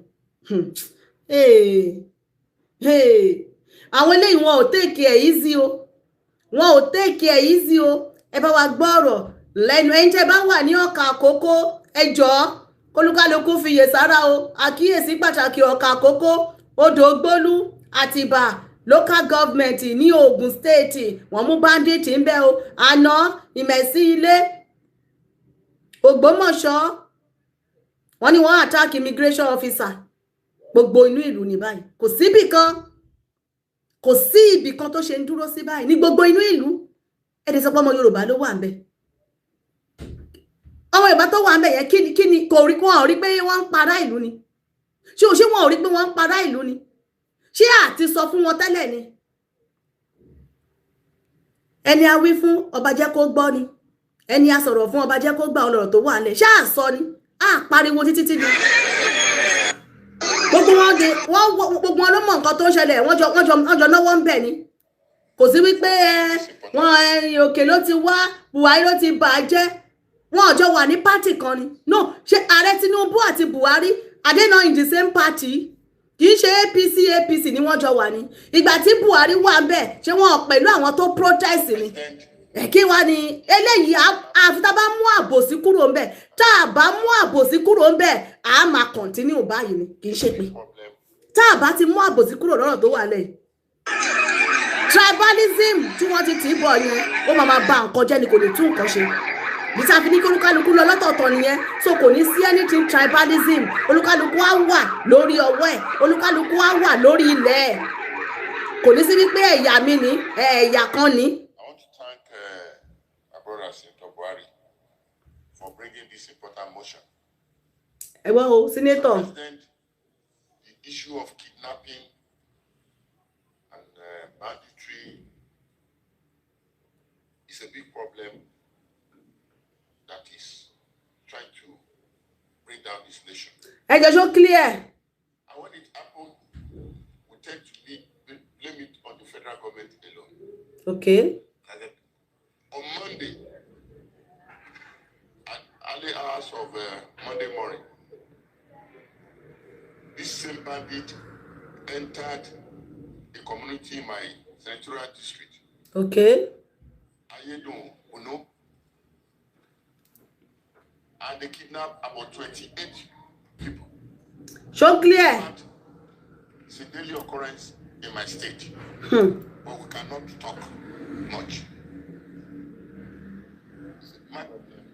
Àwọn eléyìí, wọn ò take it easy o, wọn ò take it easy o. Ẹ bá wa gbọ́ ọ̀rọ̀ lẹ́nu ẹ̀yin tẹ́ bá wà ní Ọ̀kà Àkókó, ẹ jọ̀ọ́, kólúkálukú fiyè sára o. Àkíyèsí pàtàkì, Ọ̀kà Àkókó, Odògbólú, Àtìbà local government ní Ogun State, wọ́n mú bandit ń bẹ o. Àná, Ìmẹ̀sí Ilé, Ògbómọ̀ṣọ́, wọ́n ní wọ́n attack immigration officer. Gbogbo inú ìlú ní báyìí, kò síbì kan, kò sí ibì kan tó ṣe ń dúró sí báyìí ní gbogbo inú ìlú. Ẹni sọ pé ọmọ Yorùbá ló wà ń bẹ, ọmọ Yorùbá tó wà ń bẹ yẹn, kí ni kò rí? Wọn ò rí pé wọ́n ń para ìlú ni? Ṣé o ṣé wọn ò rí pé wọ́n ń para ìlú ni? Ṣé àti sọ fún wọn tẹ́lẹ̀ ni? Ẹni a wí fún ọba jẹ́ kó gbọ́ ni, ẹni a sọ̀rọ̀ fún ọba jẹ́ kó gbà. Ọlọ́rọ̀ tó wà nílẹ̀, ṣáà sọ ni a pariwo títí tí ni gbogbo wọn de wọn, gbogbo wọn ló mọ nǹkan tó ń ṣẹlẹ̀. Wọ́n jọ náwó ń bẹ̀ ni. Kò sí wípé ẹ wọn òkè ló ti wá, Buhari ló ti bà á jẹ́. Wọn ò jọ wà ní party kan ni? No. Ṣé ààrẹ Tinubu àti Buhari, are they not in the same party? Kì í ṣe APC? APC ni wọ́n jọ wà ní. Ìgbà tí Buhari wà ń bẹ̀, ṣé wọn pẹ̀lú àwọn tó protest ni? Ẹ kí wá ní eléyìí? Àfi tá a bá mú àbòsí kúrò ń bẹ̀. Tá a bá mú àbòsí kúrò ń bẹ̀, a máa continue báyìí ni. Kì í ṣe pé tá a bá ti mú àbòsí kúrò lọ́rọ̀ tó wà lẹ́yìn, tribalism tí wọ́n ti tì í bọ̀ yẹn, ó máa máa ba nǹkan jẹ́ ni, kò lè tún nǹkan ṣe. Bí tá a fi ní kí olúkálukú lọ lọ́tọ̀ọ̀tọ̀ nìyẹn. So kò ní sí anything tribalism. Olúkálukú á wà lórí ọwọ́ ẹ̀, olúkálukú á wà lórí ilẹ̀ ẹ̀. Kò ní sí wípé ẹ̀yà mi ní, ẹ̀yà kan ní. I want to thank my brother Senator Buhari for bringing this important motion. Ẹ gbọ́ o, senator. President, the issue of kidnapping and banditry is a big problem that is trying to bring down this nation. Ẹ jẹ́ ṣó clear. And when it happens, we tend to blame it on the federal government alone. And then on Monday, at early hours of Monday morning, this same bandit entered a community in my senatorial district, Ayedun Uno, and they kidnapped about 28 people. Ṣó clear? Fact, it's a daily occurrence in my state, but we cannot talk much.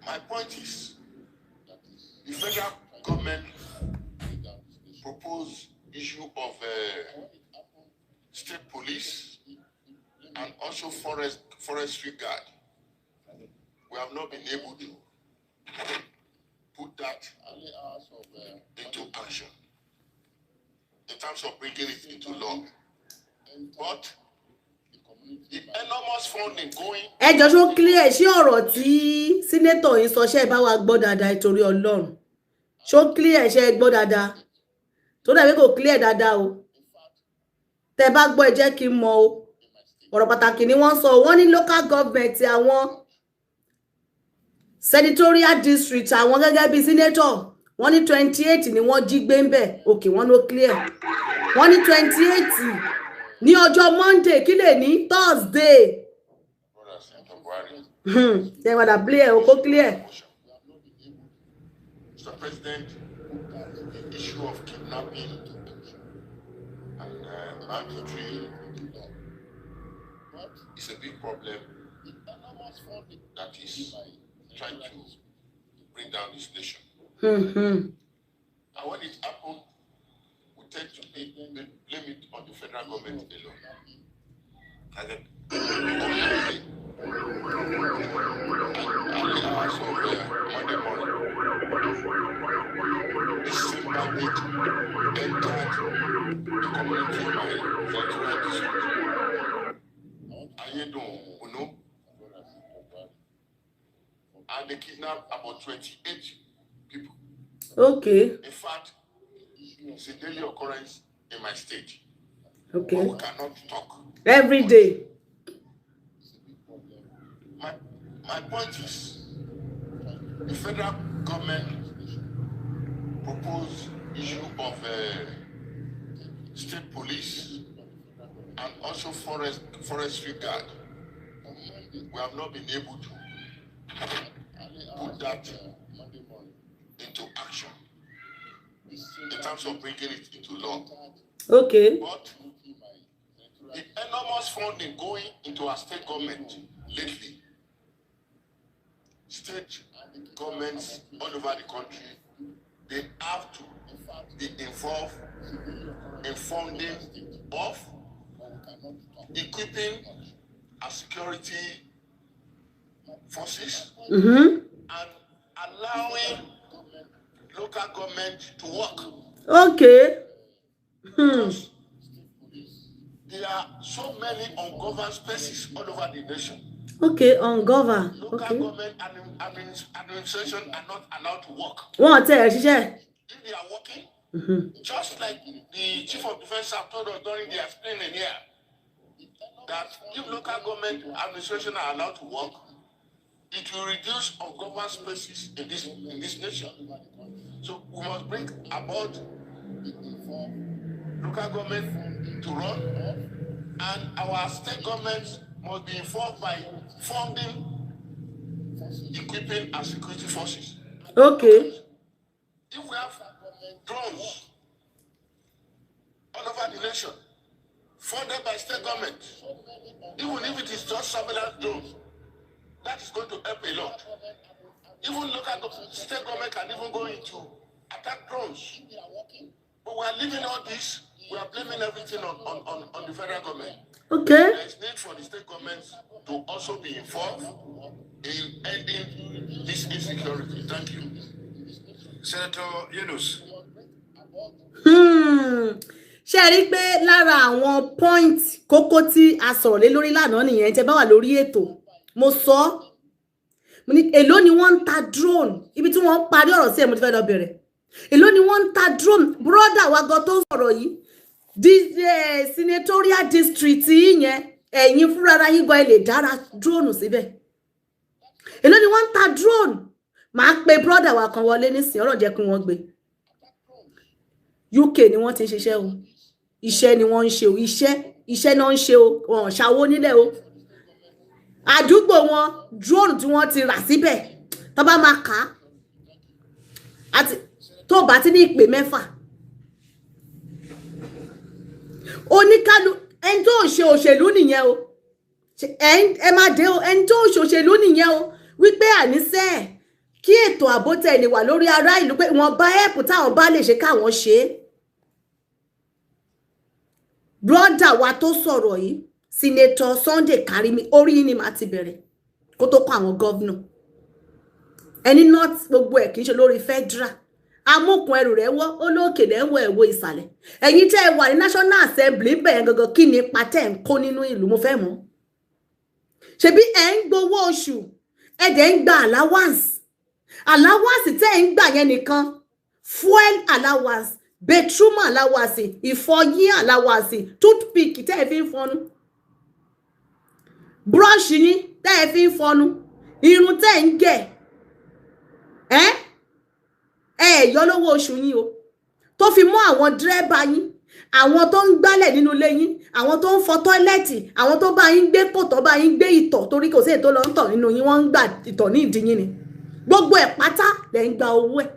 My point is, the federal government proposed issue of state police and also forestry guard. We have not been able to put that into action in terms of bringing it into law. But the enormous funding going Ẹ jọ, ṣó clear? Ṣé ọ̀rọ̀ tí senator yìí sọ, ṣe é bá wa gbọ́ dáadáa? Nítorí Ọlọ́run, ṣó clear? Ṣe é gbọ́ dáadáa? Tó dàbí kò clear dáadáa o. Tẹ bá gbọ́, ẹ jẹ́ kí n mọ̀ o. Ọ̀rọ̀ pàtàkì ni wọ́n sọ. Wọ́n ní local government, àwọn senatorial district, àwọn gẹ́gẹ́ bíi senator, wọ́n ní 28 ni wọ́n jí gbé ń bẹ̀. Òkè wọ́n ló clear. Wọ́n ní 28 ní ọjọ́ Monday, kí lè ní Thursday. Brother Senator Buhari. Ṣe padà clear o, kó clear. Mr. President, the issue of kidnapping and banditry is a big problem that is trying to bring down this nation. And when it happened, we tend to blame it on the federal government alone. And then, on early hours of Monday morning, the same bandit entered the community in my senatorial district, Ayedun Bunu, and they kidnapped about 28 people. In fact, it's a daily occurrence in my state. But we cannot talk. Every day. My point is, the federal government proposed issue of state police and also forestry guard. We have not been able to put that into action in terms of bringing it into law. But the enormous funding going into our state government lately, state governments all over the country, they have to be involved in funding of equipping our security forces and allowing local government to work. Because there are so many ungoverned spaces all over the nation. Okay, ungoverned. Local government administration are not allowed to work. Wọ́n tẹ̀ ẹ̀ ṣiṣẹ́. If they are working, just like the chief of defense staff told us during the explaining here, that if local government administration are allowed to work, it will reduce ungoverned spaces in this nation. So we must bring about local government to run, and our state governments must be involved by funding, equipping, and security forces. If we have drones all over the nation, funded by state government, even if it is just surveillance drones, that is going to help a lot. Even state government can even go into attack drones. But we are leaving all this, we are blaming everything on the federal government. There is need for the state governments to also be involved in ending this insecurity. Thank you. Senator Yunus. Ṣé ẹ rí i pé lára àwọn point kókó tí a sọ̀rọ̀ lé lórí lánàá nìyẹn? Tẹ́ bá wà lórí ètò, mo sọ ọ́, mo ní èló ni wọ́n ń ta drone? Ibi tí wọ́n parí ọ̀rọ̀ sí ẹ̀, mo ti fẹ́ lọ bẹ̀rẹ̀. Èló ni wọ́n ń ta drone? Brother wa gan tó ń sọ̀rọ̀ yìí, di senatorial district yìí yẹn, ẹ̀yin fúnra ara yín gan, ẹ lè dára drone síbẹ̀. Èló ni wọ́n ń ta drone? Màá pe brother wa kan wọlé nísìnyí, ọ̀rọ̀ jẹ́ kí wọ́n gbé. UK ni wọ́n ti ń ṣiṣẹ́ o. Iṣẹ́ ni wọ́n ń ṣe o. Iṣẹ́ náà ń ṣe o. Wọn ò ṣàwó nílẹ̀ o. Àdúgbò wọn, drone tí wọ́n ti rà síbẹ̀, tó bá máa kà á àti tó bá ti ní ìpè 6. Oníkálù ẹni tó ń ṣe òṣèlú nìyẹn o. Ẹ má dé o. Ẹni tó ń ṣe òṣèlú nìyẹn o, wípé àníṣe kí ètò ààbò tẹ̀ lè wà lórí ará ìlú, pé wọ́n bá ẹ̀pù táwọn bá lè ṣe káwọn ṣe é. Brother wa tó sọ̀rọ̀ yìí, Senator Sunday Karimi, orí yín ni màá ti bẹ̀rẹ̀ kó tó kọ́ àwọn governor. Ẹni not gbogbo ẹ̀ kì í ṣe lórí federal. Amókun ẹrù rẹ̀ wọ́ olókè lẹ́wọ̀ ẹ̀wọ̀ ìsàlẹ̀. Ẹ̀yin tẹ́ ẹ wà ní National Assembly bẹ̀rẹ̀ gangan, kí ni ipa tẹ́ ẹ̀ ń kó nínú ìlú? Mo fẹ́ mọ̀. Ṣebí ẹ̀ ń gbowó oṣù, ẹ̀ dẹ̀ ń gba allowance. Allowance tẹ́ ẹ̀ ń gbà yẹn nìkan, fuel allowance, bedroom allowance, ìfọyín allowance, toothpick tẹ́ ẹ fi ń fọnu, brush yín tẹ́ ẹ fi ń fọnu, irun tẹ́ ẹ ń gẹ̀, ẹ́ ẹ yọ lówó oṣù yín o, tó fi mọ́ àwọn dírẹ́bà yín, àwọn tó ń gbálẹ̀ nínú ilé yín, àwọn tó ń fọ toilet, àwọn tó bá yín gbé kòtò, bá yín gbé ìtọ̀, torí kò sí èyí tó lọ ń tọ̀ nínú yín, wọ́n ń gbà ìtọ̀ ní ìdí yín ni. Gbogbo ẹ̀ pátá lẹ̀ ń gba owó ẹ̀.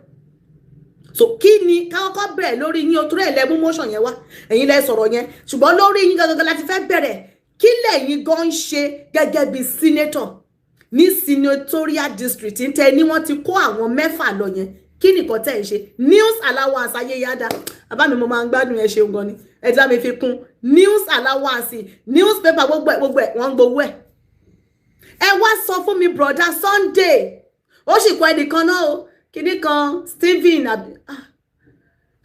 So kí ni kákọ́kọ́ bẹ̀rẹ̀ lórí yín o? Torí ẹ̀ lẹ mú motion yẹn wá, ẹ̀yin lẹ sọ̀rọ̀ yẹn, ṣùgbọ́n lórí yín gangan láti fẹ́ bẹ̀rẹ̀. Kí lẹ̀yin gan ń ṣe gẹ́gẹ́ bí senator ní senatorial district tẹ ní wọ́n ti kó àwọn 6 lọ yẹn? Kí nìkan tẹ̀ ń ṣe? News allowance ayéyáda bàbá mi, mo máa ń gbádùn ẹ, ṣeun gan ni. Ẹ ti bá mi fi kún news allowance, newspaper, gbogbo ẹ̀ gbogbo ẹ̀, wọ́n ń gbowó ẹ̀. Ẹ wá sọ fún mi, brother Sunday, ó sì kọ ẹnìkan náà o, kíní kan Stephen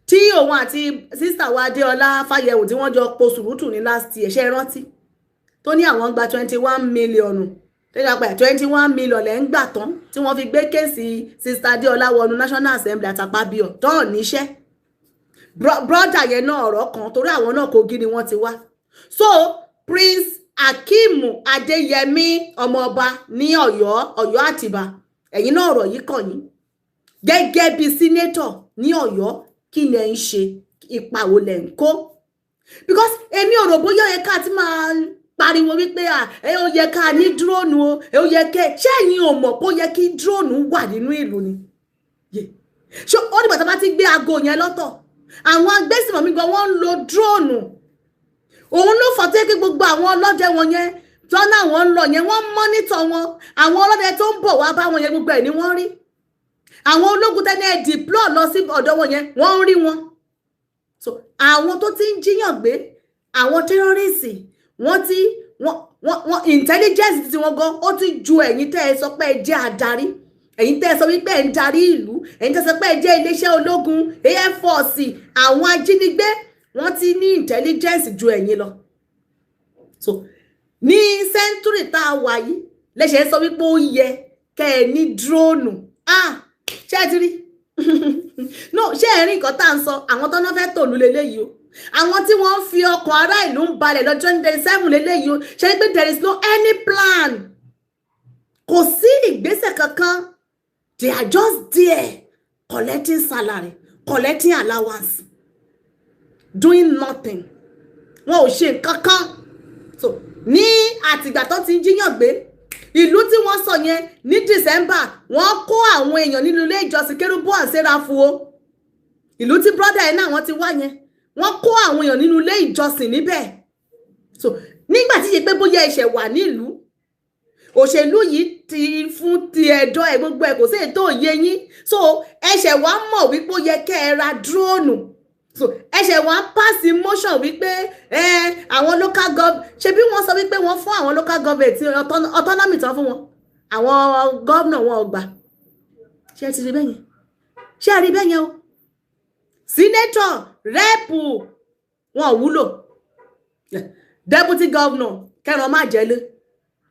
tí òun àti sister wa Adéọlá Fáyẹ̀wò tí wọ́n jọ po sùrùtù ní last year, ṣe é rántí? Tó ní àwọn gba 21 million, tẹ́lẹ̀ pé 21 million lẹ́ ń gbà tán, tí wọ́n fi gbé case sister Adéọlá wọnú National Assembly àtàpábíọ̀ tán níṣẹ́. Brother yẹn náà, ọ̀rọ̀ kan, torí àwọn náà, Kogi ni wọ́n ti wá. So Prince Akeem Adéyẹmí, ọmọọba ní Ọ̀yọ́, Ọ̀yọ́ Àtìbà, ẹ̀yin náà, ọ̀rọ̀ yìí kàn yín gẹ́gẹ́ bí senator ní Ọ̀yọ́. Kí lẹ ń ṣe? Ipa wo lẹ ń kó? Because èmi ò rò bóyá ó yẹ ká ti máa pariwo wípé à ẹ ó yẹ ká ní drone o, ẹ ó yẹ kẹ. Ṣé ẹ̀yin ò mọ̀ pé ó yẹ kí drone wà nínú ìlú ni? Ṣé ó dìgbà tó bá ti gbé aago yẹn lọ́tọ̀? Àwọn agbésìmọ̀mí gan, wọ́n ń lo drone. Òun ló fà tó yẹ kí gbogbo àwọn ọlọ́dẹ wọn yẹn tọ́nà àwọn ń lọ yẹn, wọ́n monitor wọn. Àwọn ọlọ́dẹ tó ń bọ̀ wá bá wọn yẹn, gbogbo ẹ̀ ni wọ́n rí. Àwọn ológun tẹ́lẹ̀ deploy lọ sí ọ̀dọ̀ wọn yẹn, wọ́n ń rí wọn. So àwọn tó ti ń jíyàn gbé, àwọn terrorist, wọ́n ti wọ́n intelligence tí wọ́n gan, ó ti ju ẹ̀yin tẹ́ ẹ sọ pé ẹ jẹ́ adarí, ẹ̀yin tẹ́ ẹ sọ wípé ẹ ń darí ìlú, ẹ̀yin tẹ́ ẹ sọ pé ẹ jẹ́ iléeṣẹ́ ológun, air force. Àwọn ajínigbé, wọ́n ti ní intelligence ju ẹ̀yin lọ. So ní century tá a wà yìí lẹ́sẹ̀ sọ wípé ó yẹ kẹ́ ẹ ní drone. Ah, ṣé ẹ ti rí? No, ṣé ẹ rí nǹkan tá à ń sọ? Àwọn tó náà fẹ́ tòlú leléyìí o, àwọn tí wọ́n ń fi ọkàn ará ìlú ń balẹ̀ lọ 2027 leléyìí o. Ṣe pé there is no any plan, kò sí ìgbésẹ̀ kankan. They are just there collecting salary, collecting allowance, doing nothing. Wọn ò ṣe nǹkan kan. So ní àtìgbà tó ti ń jíyàn gbé, ìlú tí wọ́n sọ yẹn, ní December, wọ́n kó àwọn èèyàn nínú ilé ìjọsìn Kérúbù and Séráfù o. Ìlú tí brother ẹ̀ náà wọ́n ti wá yẹn, wọ́n kó àwọn èèyàn nínú ilé ìjọsìn níbẹ̀. So nígbà tí ṣe pé bóyá ẹ̀ṣẹ̀ wà nílùú òṣèlú yìí ti fún ti ẹ̀dọ́ ẹ̀, gbogbo ẹ̀, kò sí ètò òye yín. So ẹ̀ṣẹ̀ wá mọ̀ wípé ó yẹ kẹ́ ẹ ra drone. So ẹ̀ṣẹ̀ wá pass motion wípé ẹ àwọn local government, ṣebí wọ́n sọ wípé wọ́n fún àwọn local government autonomy tán fún wọn, àwọn gómìnà wọn ò gbà. Ṣé ẹ ti rí bẹ́yẹn? Ṣé ẹ rí bẹ́yẹn o? Senator, rep, wọn ò wúlò. Deputy governor kẹran má jẹ́lé.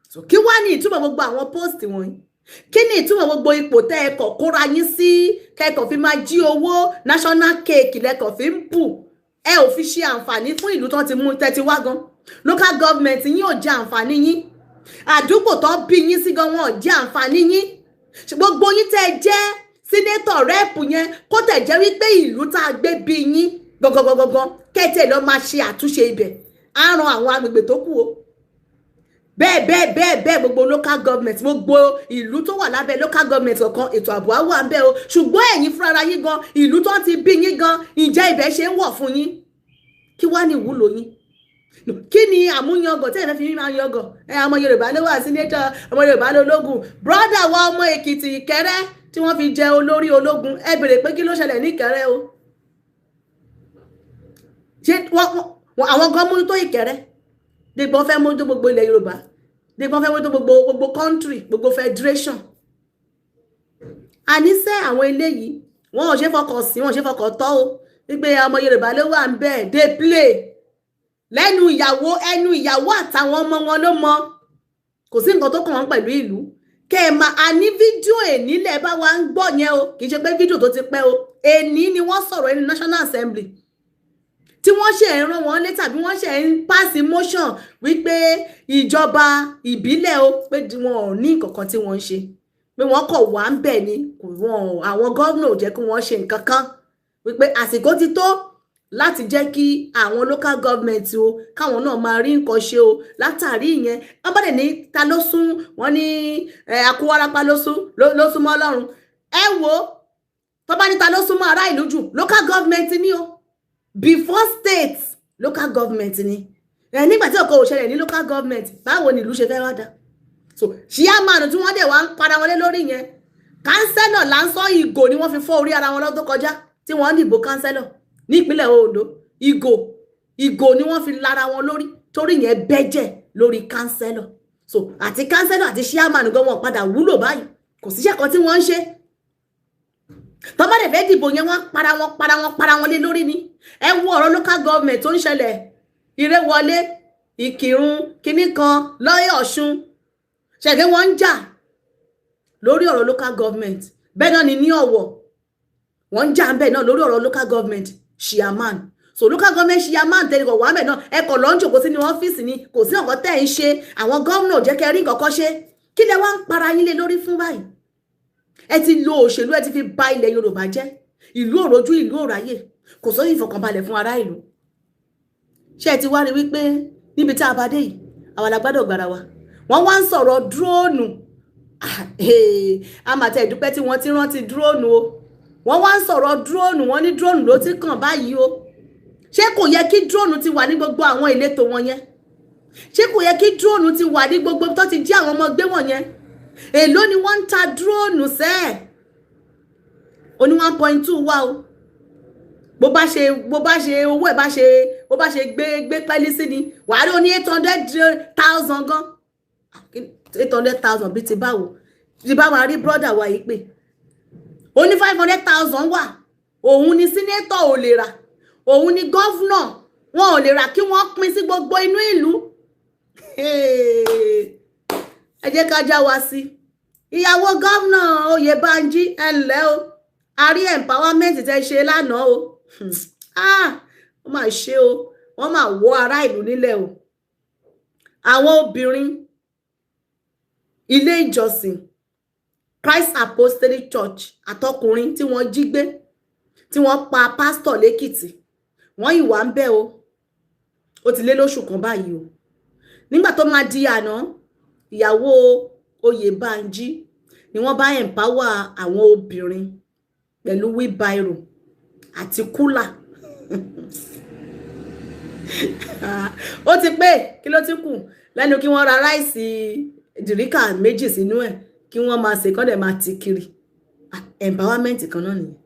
So kí wá ní ìtumọ̀ gbogbo àwọn post wọ̀nyí? Kí ni ìtumọ̀ gbogbo ipò tẹ́ ẹ kọ̀ kóra yín sí, kẹ́kọ̀ọ́ fi máa jí owó national cake lẹ́kọ̀ọ́ fi ń bù? Ẹ ò fi ṣe àǹfààní fún ìlú tó ti mú tẹ́tí wá gan. Local government yín ò jẹ àǹfààní yín. Àdúgbò tó bí yín sí gan, wọn ò jẹ àǹfààní yín. Gbogbo yín tẹ́ ẹ jẹ́ senator, rep yẹn, kó tẹ̀ jẹ́ wípé ìlú tá a gbé bí yín gangan kẹ́tẹ̀ lọ́ máa ṣe àtúnṣe ibẹ̀, á ran àwọn agbègbè tó kù o. Bẹ́ẹ̀ bẹ́ẹ̀ bẹ́ẹ̀ bẹ́ẹ̀, gbogbo local government, gbogbo ìlú tó wà lábẹ́ local government kọ̀ọ̀kan, ètò ààbò á wà ń bẹ̀ o. Ṣùgbọ́n ẹ̀yin fúnra yín gan, ìlú tó ti bí yín gan, ǹjẹ́ ibẹ̀ ṣe ń wọ̀ fún yín? Kí wá ní ìwúlò yín? Kí ni àmúyangàn tí ẹ fẹ́ fi máa yangàn? Ẹ ọmọ Yorùbá ló wà senator, ọmọ Yorùbá lológun. Brother wa ọmọ Èkìtì Ìkẹrẹ́ tí wọ́n fi jẹ olórí ológun, ẹ bèrè pé kí ló ṣẹlẹ̀ ní Ìkẹrẹ́ o? Ṣé wọ́n àwọn gan mójútó Ìkẹrẹ́? Dègbọ́n fẹ́ mójútó gbogbo ilẹ̀ Yorùbá, dègbọ́n fẹ́ mójútó gbogbo country, gbogbo federation. Àníṣe àwọn eléyìí, wọn ò ṣe fọkàn sí, wọn ò ṣe fọkàn tọ́ o, wípé ọmọ Yorùbá ló wà ń bẹ́ẹ̀. Dey play lẹ́nu ìyàwó, ẹnu ìyàwó àtàwọn ọmọ wọn ló mọ. Kò sí nǹkan tó kàn wọ́n pẹ̀lú ìlú. Kẹ́ ẹ máa a ní fídíò èní lẹ̀ bá wa ń gbọ́ yẹn o. Kì í ṣe pé fídíò tó ti pẹ́ o. Èní ni wọ́n sọ̀rọ̀ ẹni National Assembly tí wọ́n ṣe ń rán wọn lé tàbí wọ́n ṣe ń pass motion wípé ìjọba ìbílẹ̀ o, pé wọn ò ní nǹkan kan tí wọ́n ń ṣe, pé wọ́n kọ̀ wá ń bẹ̀ ni, kò wọ́n àwọn gómìnà ò jẹ́ kí wọ́n ṣe nǹkan kan, wípé àsìkò ti tó láti jẹ́ kí àwọn local government o, káwọn náà máa rí nǹkan ṣe o. Látàrí ìyẹn, wọ́n bá dẹ̀ ní ta ló sún wọ́n ní akúwárápá ló súnmọ́ Ọlọ́run. Ẹ wo, tó bá ní ta ló súnmọ́ ará ìlú jù, local government ni o. Before state, local government ni. Ẹ nígbà tí ọkọ̀ ò ṣẹlẹ̀ ní local government, báwo ni ìlú ṣe fẹ́ wá dá? So chairman tí wọ́n dẹ̀ wá ń para wọlé lórí yẹn, councillor là ń sọ, ìgò ni wọ́n fi fọ́ orí ara wọn lọ́dún tó kọjá tí wọ́n ń dìbò councillor nípínlẹ̀ Ondo. Ìgò ni wọ́n fi lára wọn lórí, torí yẹn bẹ́jẹ̀ lórí councillor. So àti councillor àti chairman gan, wọn padà wúlò báyìí. Kò síṣẹ́ kan tí wọ́n ń ṣe. Tọ́ bá dẹ̀ fẹ́ dìbò yẹn, wọ́n para wọn, para wọn, para wọn lé lórí ni. Ẹ wo ọ̀rọ̀ local government tó ń ṣẹlẹ̀, Ìrẹ́wọlé, Ìkìrun, kinní kan lọ́yọ̀, Ọ̀ṣun ṣẹ̀gẹ́, wọ́n ń jà lórí ọ̀rọ̀ local government. Bẹ́ẹ̀ náà ni ní Ọ̀wọ̀, wọ́n ń jà ń bẹ̀ náà lórí ọ̀rọ̀ local government chairman. So local government chairman tẹ́lẹ̀ kọ̀ wá mẹ́ náà, ẹ kọ̀ lọ́ ń jòkó sínú ọ́fíìsì ni, kò sí nǹkan tẹ́ ń ṣe. Àwọn gómìnà ò jẹ́ kẹ́ rí nǹkan kan ṣe. Kí lẹ wá ń para yín lé lórí fún báyìí? Ẹ ti lo òṣèlú, ẹ ti fi ba ilẹ̀ Yorùbá jẹ́. Ìlú òrojú, ìlú òráyè, kò sọ ìfọ̀kànbalẹ̀ fún ará ìlú. Ṣé ẹ ti wá rí wípé níbi tá a bá dé yìí, àwa la gbádùn gbára wa? Wọ́n wá ń sọ̀rọ̀ drone. A máa tẹ ìdúpẹ́ tí wọ́n ti rántí drone o. Wọ́n wá ń sọ̀rọ̀ drone, wọ́n ní drone ló ti kàn báyìí o. Ṣé kò yẹ kí drone ti wà ní gbogbo àwọn ìletò wọn yẹn? Ṣé kò yẹ kí drone ti wà ní gbogbo tó ti jí àwọn ọmọ gbé wọn yẹn? Èló ni wọ́n ń ta drone sẹ́ẹ̀? Ó ní 1.2 wá o. Bó bá ṣe owó ẹ̀ bá ṣe, bó bá ṣe gbé pẹ́lí sí ni wàá rí. Ó ní 800,000 gan. 800,000 bíi ti báwo? Ti bá wa rí brother wa yìí pé ó ní 500,000 wà. Òun ni senator ò lè rà, òun ni governor wọn ò lè rà kí wọ́n pín sí gbogbo inú ìlú. Ẹ jẹ́ ká já wa sí. Ìyàwó gómìnà Oyèbánjí, ẹ ǹlẹ́ o. A rí empowerment tẹ́ ṣe lánàá o. Ah, ó mà ṣe o. Wọ́n máa wọ́ ará ìlú nílẹ̀ o. Àwọn obìnrin ilé ìjọsìn Christ Apostolic Church àtọkùnrin tí wọ́n jí gbé, tí wọ́n pa pásítọ̀ lẹ́kìtì, wọ́n ìwà ń bẹ̀ o. Ó ti lé lóṣù kan báyìí o. Nígbà tó máa di àná, ìyàwó Oyèbánjí ni wọ́n bá empower àwọn obìnrin pẹ̀lú wheelbarrow àti cooler. Ó ti pé kí ló ti kù lẹ́nu kí wọ́n ra rice derica méjì sínú ẹ̀, kí wọ́n máa ṣe kọ́ dẹ̀ máa ti kiri. Empowerment kan náà nìyẹn.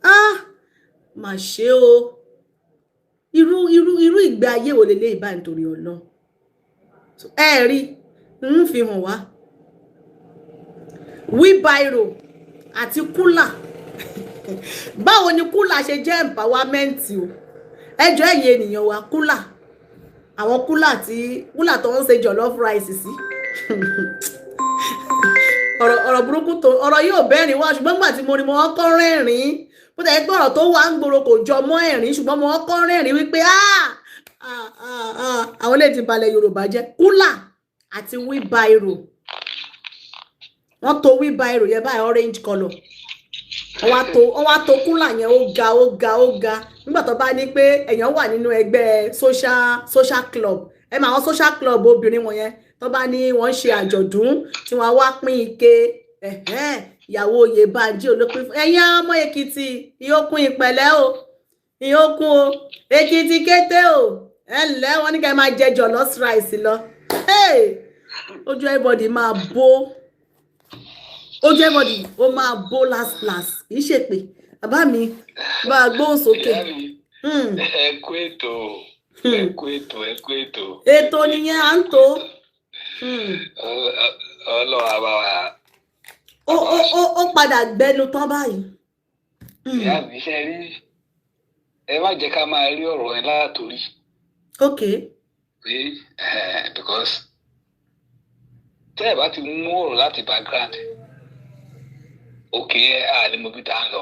Ah, mà ṣe o. Irú ìgbé ayé wo leléyìí báyìí nítorí Ọlọ́run? Ẹ rí ń fi hàn wá, wheelbarrow àti cooler. Báwo ni cooler ṣe jẹ́ empowerment o? Ẹ jọ̀ọ́, ẹ̀yin ènìyàn wa, cooler, àwọn cooler tí cooler tó ń ṣe jollof rice sí. Ọ̀rọ̀ burúkú tó ọ̀rọ̀ yóò bẹ́ẹ̀rin wá, ṣùgbọ́n nígbà tí mo rí, mo kọ́ rẹ́rìn-ín. Bó tẹ̀ pé ọ̀rọ̀ tó wà ń gbòòrò kò jọ mọ́ ẹ̀rín, ṣùgbọ́n mo kọ́ rẹ́rìn-ín wípé àwọn lè ti balẹ̀ Yorùbá jẹ́. Cooler àti wheelbarrow, wọ́n to wheelbarrow yẹn báyìí, orange colour. Wọ́n wá to cooler yẹn, ó ga, ó ga, ó ga. Nígbà tó bá ní pé èèyàn wà nínú ẹgbẹ́ social club, ẹ máa àwọn social club obìnrin wọn yẹn, tó bá ní wọ́n ń ṣe àjọ̀dún tí wọ́n wá pín ike, ìyàwó Oyèbánjí olópin fún ẹ̀yin ọmọ Èkìtì, ìyókùn ìpẹ̀lẹ́ o, ìyókùn o, Èkìtì kété o. Ẹ ǹlẹ́, wọ́n ní ká ẹ máa jẹ jollof rice lọ. Hey! Ojú everybody máa bó, ojú everybody ó máa bó last last. Kì í ṣe pé bàbá mi bá a gbóhùn sókè. Ìyá mi, ẹ kú ètò, ẹ kú ètò, ẹ kú ètò. Ètò nìyẹn à ń tó. Ọlọ́run á bá wa. Ó padà gbẹnu tán báyìí. Ìyá mi, ṣe rí, ẹ má jẹ́ ká máa rí ọ̀rọ̀ yẹn látòrí pé because tẹ́ ẹ bá ti mú ọ̀rọ̀ láti background òkè ẹ á lè mọ bí tá à ń lọ.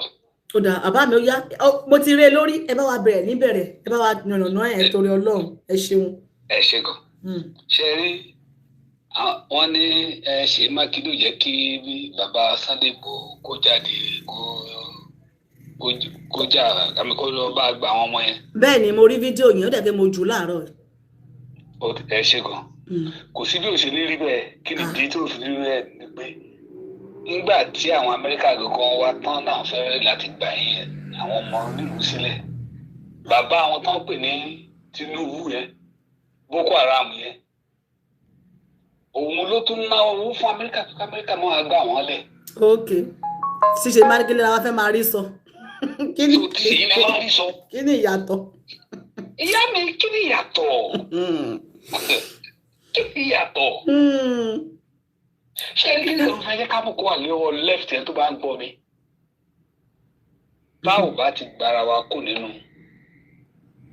Ó dà, bàbá mi, ó yá. Mo ti rí e lórí. Ẹ bá wa bẹ̀rẹ̀ níbẹ̀rẹ̀, ẹ bá wa yànnàná ẹ̀ torí Ọlọ́run. Ẹ ṣeun. Ẹ ṣe gan. Ṣe rí, wọ́n ní ẹ ṣe Mákindé ò jẹ́ kí bàbá Sunday Igboho kó jáde kó jà àmì kó lọ bá gba àwọn ọmọ yẹn. Bẹ́ẹ̀ ni, mo rí fídíò yẹn, ó dẹ̀ pé mo jù ú láàárọ̀ yìí. Ẹ ṣe gan. Kò sí bí ó ṣe ní rí bẹ́ẹ̀. Kí ni ìdí tó fi rí bẹ́ẹ̀? Ni pé nígbà tí àwọn Amẹ́ríkà gangan wá tán náà fẹ́rẹ́ láti gbà yẹn àwọn ọmọ nílùú sílẹ̀, bàbá àwọn tán pè ní Tinubu yẹn, Boko Haram yẹn, òun ló tún ná owó fún Amẹ́ríkà pé Amẹ́ríkà máa gbà wọ́n lẹ̀. Ok, ṣíṣe Mákindé la wá fẹ́ máa rí sọ. Kí ni Tó tí ilẹ̀ wá rí sọ. Kí ni ìyàtọ̀? Ìyá mi, kí ni ìyàtọ̀? Kí ni ìyàtọ̀? Ṣé kí ni òun fẹ́ jẹ́ ká mú kó wà lọ́wọ́ left yẹn tó bá ń gbọ́ mi? Báwo bá ti gbára wa kó nínú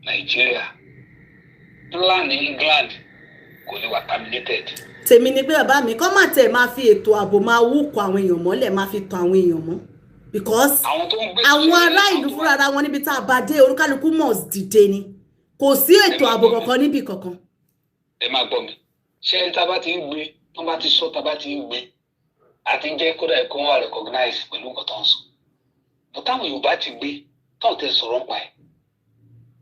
Nàìjíríà, plan England kò lè wà terminated. Tèmi ni pé, bàbá mi, kọ́ máa tẹ̀ máa fi ètò ààbò máa wúkọ̀ àwọn èèyàn mọ́lẹ̀, máa fi tan àwọn èèyàn mọ́, because àwọn tó ń gbé àwọn ará ìlú fúnra ara wọn níbi tá a bá dé, olúkálukú must dìde ni. Kò sí ètò ààbò kankan níbì kankan. Ẹ máa gbọ́ mi. Ṣé tá a bá ti ń gbé tó bá ti sọ, tá a bá ti ń gbé àti jẹ́ kódà ẹ̀kọ́ wà recognize pẹ̀lú nǹkan tó ń sọ bó, táwọn Yorùbá ti gbé táwọn tẹ sọ̀rọ̀ nípa ẹ̀,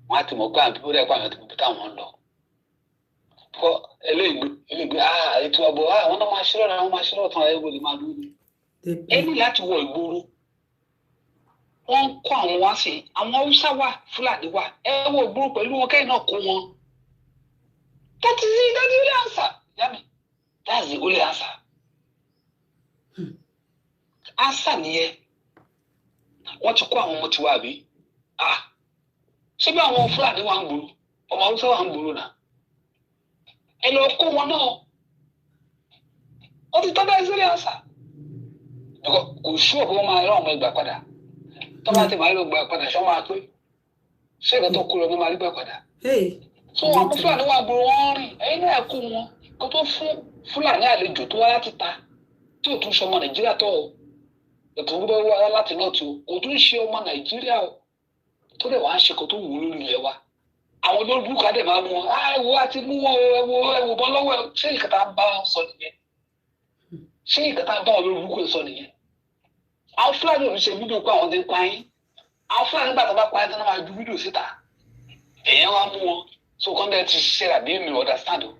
wọ́n á ti mọ̀ pé àwọn pípọ́ dẹ̀ pé àwọn ti mọ̀ pé táwọn ń lọ kọ́ eléègbé eléègbé. Ah, ètò ààbò, ah, àwọn náà máa ṣe lọ́nà, àwọn máa ṣe lọ́tàn, ẹ̀ wọlé máa dúró ni. Ẹ ní láti wọ ìgboro, wọ́n ń kó àwọn wá sí, àwọn Haúsá wà, Fúlàní wà, ẹ wọ ìgboro pẹ̀lú wọn kẹ́yìn náà kó wọn. That is it. That's the only answer. Yami, that's the only answer. Answer nìyẹn. Wọ́n ti kó àwọn ọmọ tiwa àbí? Ah, ṣé bí àwọn Fúlàní wà ń gbòòrò, ọmọ Haúsá wà ń gbòòrò náà, ẹ lọ kó wọn náà. Ó ti tọ́. That's the only answer. Kò sú ọ̀pọ̀ wọn máa rán ọmọ ìgbà padà. Tó bá ti máa rí ọgbà padà, ṣọ́ máa pé ṣé ìgbà tó kú lọ ní máa rí gbà padà? Hey. So àwọn Fúlàní wà gbòòrò, wọn rìn, ẹ̀yin náà kó wọn kó tó fún Fúlàní àlejò tó wá láti ta, tí ò tún ṣe ọmọ Nàìjíríà tó o, ètò ìgbẹ́ wá láti náà tí o kò tún ṣe ọmọ Nàìjíríà o, tó dẹ̀ wá ń ṣe kó tó wù ú lórí ilẹ̀ wa, àwọn olórí burúkú adẹ̀ máa mú wọn. Á ẹ wo, àti mú wọn o, ẹ wo, ẹ wo bọ́ lọ́wọ́ ẹ. Ṣé ìkàtà ń bá wọn sọ nìyẹn? Ṣé ìkàtà ń bá wọn olórí burúkú sọ nìyẹn? Àwọn Fúlàní ò ní ṣe fídíò pé àwọn ti ń pa yín. Àwọn Fúlàní nígbà tó bá pa yín tó náà máa ju fídíò síta, èèyàn wá mú wọn. So kọ́ńtà ti ṣiṣẹ́ àbí mi understand o,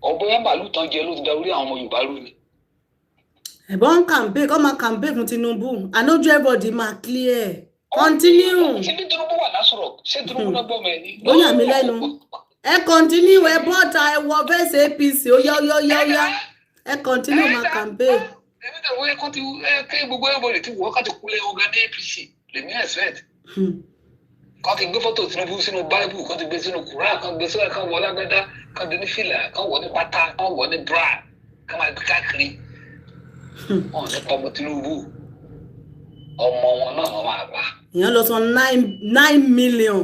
ọ̀bọ̀yá màálù tán jẹ ló ti da orí àwọn ọmọ Yorùbá rú ni. Ẹ̀bọ́n campaign kọ́ máa campaign fún Tinubu, ànójú everybody máa clear. Continue. Ṣé bí Tinubu wà lásọ̀rọ̀, ṣé Tinubu náà gbọ́ mọ ẹ ní? Ó yà mí lẹ́nu. Ẹ continue, ẹ bọ́ta, ẹ wọ vest APC, ó yá, ó yá, ó yá, ó yá, ẹ continue máa campaign. Èmi tẹ̀ wọ́n kó ti ẹ kí gbogbo everybody ti wọ́ ká ti kúlẹ̀ ọ̀gá ní APC lèmi expect. Kọ́ ti gbé fọ́tò Tinubu sínú Bible, kọ́ ti gbé sínú Quran, kọ́ gbé sínú, kọ́ wọ lágbádá, kọ́ gbé ní fìlà, kọ́ wọ ní pátá, kọ́ wọ ní bra, kọ́ máa gbé káàkiri. Wọn ò ní pa ọmọ Tinubu, ọmọ wọn náà wọn máa pa. Èèyàn lọ san 9 9 million.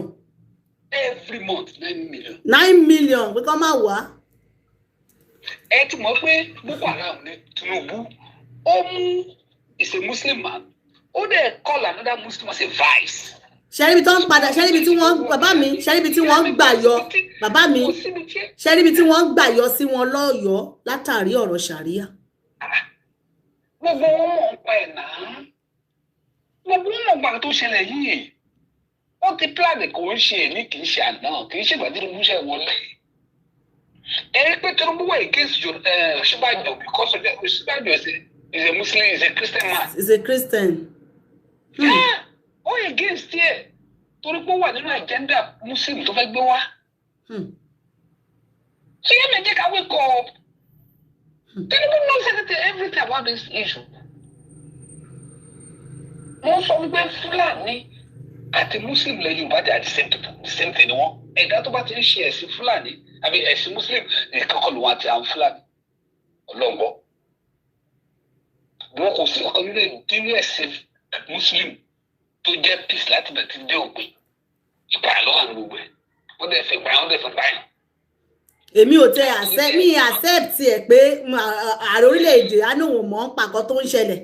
Every month, 9 million. 9 million pé kọ́ máa wá. Ẹ ti mọ̀ pé Boko Haram ní Tinubu ó mú, is a Muslim man, ó dẹ̀ call another Muslim as a vice. Ṣẹ́ríbi tó ń padà, ṣẹ́ríbi tí wọ́n, bàbá mi, ṣẹ́ríbi tí wọ́n ń gbà yọ, bàbá mi, Kò síbi tí ṣẹ́ríbi tí wọ́n ń gbà yọ sí wọn lọ́yọ̀ọ́ látàrí ọ̀rọ̀ ṣàríà. Gbogbo wọn mọ̀ ń pa ẹ̀ náà, gbogbo wọn mọ̀ gbà tó ṣẹlẹ̀ yìí. Wọ́n ti plan, kò ń ṣe èní, kì í ṣe àná, kì í ṣe ìgbà tí Tinubu ṣe wọlé. Ẹ rí pé Tinubu wà against Ọ̀ṣínbàjò because Ọ̀ṣínbàjò is a Muslim, is a Christian man. Is a Christian. Yeah, ó against ẹ̀ torí pé ó wà nínú agenda Muslim tó fẹ́ gbé wá. Ṣé yẹn méjì ká wake up? Tinubu knows everything about this issue. Wọ́n sọ wípé Fúlàní àti Muslim lẹ Yorùbá, they are the same people, the same thing ni wọ́n. Ẹ̀dá tó bá ti ń ṣe ẹ̀sìn Fúlàní àbí ẹ̀sìn Muslim nìkan kọ́ ló wọn àti àwọn Fúlàní ọlọ́ngbọ́. Wọn kò sí ọ̀kan nínú ẹ̀sìn Muslim tó jẹ́ peace láti bẹ̀rẹ̀ ti dé òpin. Ìpààyàn ló wà ní gbogbo ẹ̀. Wọ́n dẹ̀ fẹ́ gbà, wọ́n dẹ̀ fẹ́ pààyàn. Èmi ò tẹ accept, mi accept ẹ pé ààrẹ orílẹ̀-èdè á ní òun mọ̀ ń pa nǹkan tó ń ṣẹlẹ̀.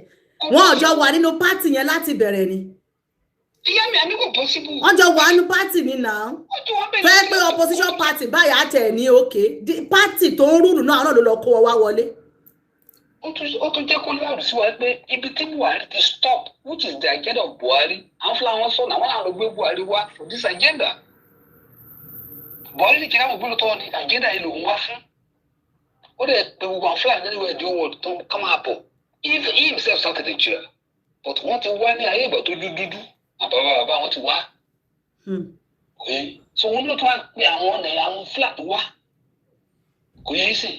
Wọ́n ò jọ wà nínú party yẹn láti bẹ̀rẹ̀ ni. Ìyá mi, àní kò possible. Wọ́n jọ wà nínú party ni náà. Wọ́n tún wọ́n bẹ̀rẹ̀. Fẹ́ pé opposition party báyìí á tẹ̀ ní òkè party tó ń rule náà, náà ló lọ kó wọn wá wọlé. Ó tún jẹ́ kó láàrú sí wa pé ibi tí Buhari ti stop, which is the agenda of Buhari, àwọn fúlàní wọn sọ̀nà àwọn àwọn gbé Buhari wá for this agenda. Buhari ní kí náà gbọ́dọ̀ tọ́ ni agenda yìí lòun wá fún. Ó dẹ̀ pé gbogbo àwọn Fúlàní nínú ẹ̀dín owó tó ká máa bọ̀. If he himself started Nigeria, but wọ́n ti wá ní ayé ìgbà tó dúdú dúdú, àbábá bàbá wọn ti wá. Kò yẹ so wọn ló tún wá pé àwọn ọ̀nà àwọn Fúlàní wá, kò yẹ sìn.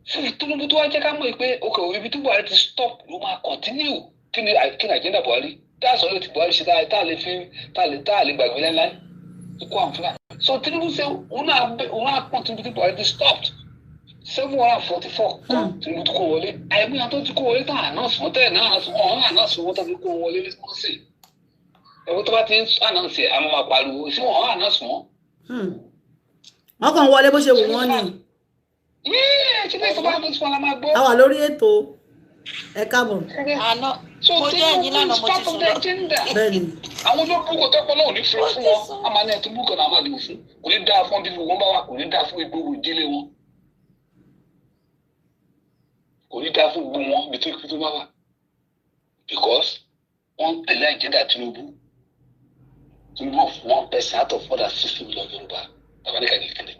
Fún Tinubu tó wá jẹ́ ká mọ̀ pé ok, ibi tí Buhari ti stop ló máa continue. Kí ni agenda Buhari? That's all ti Buhari ṣe tá a lè fi tá a lè gbàgbé láíláí, ikú àwọn Fúlàní. So Tinubu ṣe òun náà pọ̀ Tinubu tí Buhari ti stopped 744 kan, Tinubu tó kó wọlé. Àìmọye tó ti kó wọlé tán announce wọn tẹ́lẹ̀ náà, wọn announce wọn tó fi kó wọlé lẹ́sìn. Ẹ̀wọ́n tó bá ti ń announce ẹ̀, àwọn máa pariwo sí wọn announce wọn. Wọ́n kàn wọlé bó ṣe wù wọ́n ni. Yíyẹ ṣe ní ìfọwọ́ announce wọn la máa gbọ́. A wà lórí ètò, ẹ káàbọ̀. Àná mo jẹ́ ẹ̀yin lánàá, mo ti sùn lọ. Bẹ́ẹ̀ni. Àwọn olóògùn kò tọ́pọ̀ náà ò ní fi fún wọn, a máa ní ẹtú búkọ̀ náà máa dìbò fún. Kò ní dáa fún bí wọn bá wà, kò ní dáa fún ìgboro ìdílé wọn, kò ní dáa fún gbogbo wọn bí tó bá wà, because wọ́n ń tẹ̀lé agenda Tinubu. Tinubu of one person out of more than 60 million Yorùbá tàbí ká kékeré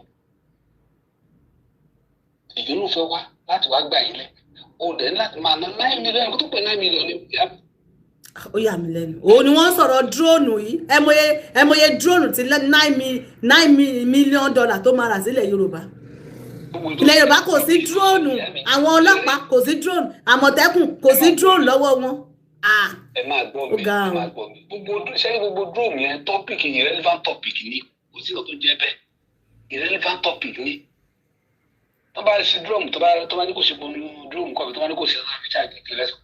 ìgbéró fẹ́ wá láti wá gbà yín lẹ̀, ó dẹ̀ ní láti máa ná 9 million, kó tó pé 9 million ní. Ó yà mí lẹ́nu, òun ni wọ́n sọ̀rọ̀ drone yìí. Ẹ mọye drone tí $9 million tó máa rà sílẹ̀ Yorùbá. Ilẹ̀ Yorùbá kò sí drone, àwọn ọlọ́pàá kò sí drone, Àmọ̀tẹ́kùn kò sí drone lọ́wọ́ wọn. Ẹ máa gbọ́ mi, ẹ máa gbọ́ mi. Gbogbo ṣẹ́ni, gbogbo drone yẹn, topic, irrelevant topic ni. Kò sí ìkan tó jẹ́ bẹ́ẹ̀, irrelevant topic ni. Tó bá ṣe drone, tó bá ní kò ṣe gbọmí drone kọ́ mi, tó bá ní kò ṣe ọ̀nà àfi charge ìpínlẹ̀ sọ.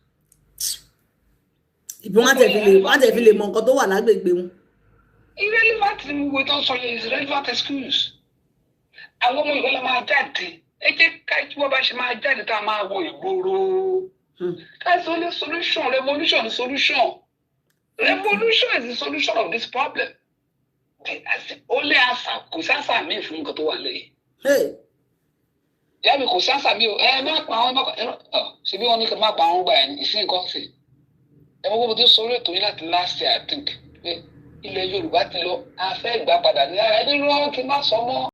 Ìbí wọn tẹ̀ fi lè mọ nǹkan tó wà lágbègbè wọn. Irrelevant ni gbogbo ìtàn sọ yẹn, is irrelevant excuse. Àwọn ọmọ ìwé la máa jáde. Ẹ jẹ́ ká tí wọ́n bá ṣe máa jáde tá a máa wọ ìgboro. That's the only solution. Revolution is solution. Revolution is the solution of this problem. The only answer. Kò sí answer mi fún nǹkan tó wà lẹ́yìn. Ìyá mi, kò sí answer mi o. Ẹ má pa àwọn, ẹ má pa ẹ ọ ṣebí wọn ní kí n má pa àwọn gbà ẹ ní ìsìn nǹkan sí. Ẹ mọ̀ gbogbo tó sọ orí ètò yìí láti last year, I think, pé ilẹ̀ Yorùbá ti lọ, a fẹ́ gbà padà ní ara ẹni rán kí n má sọ mọ́.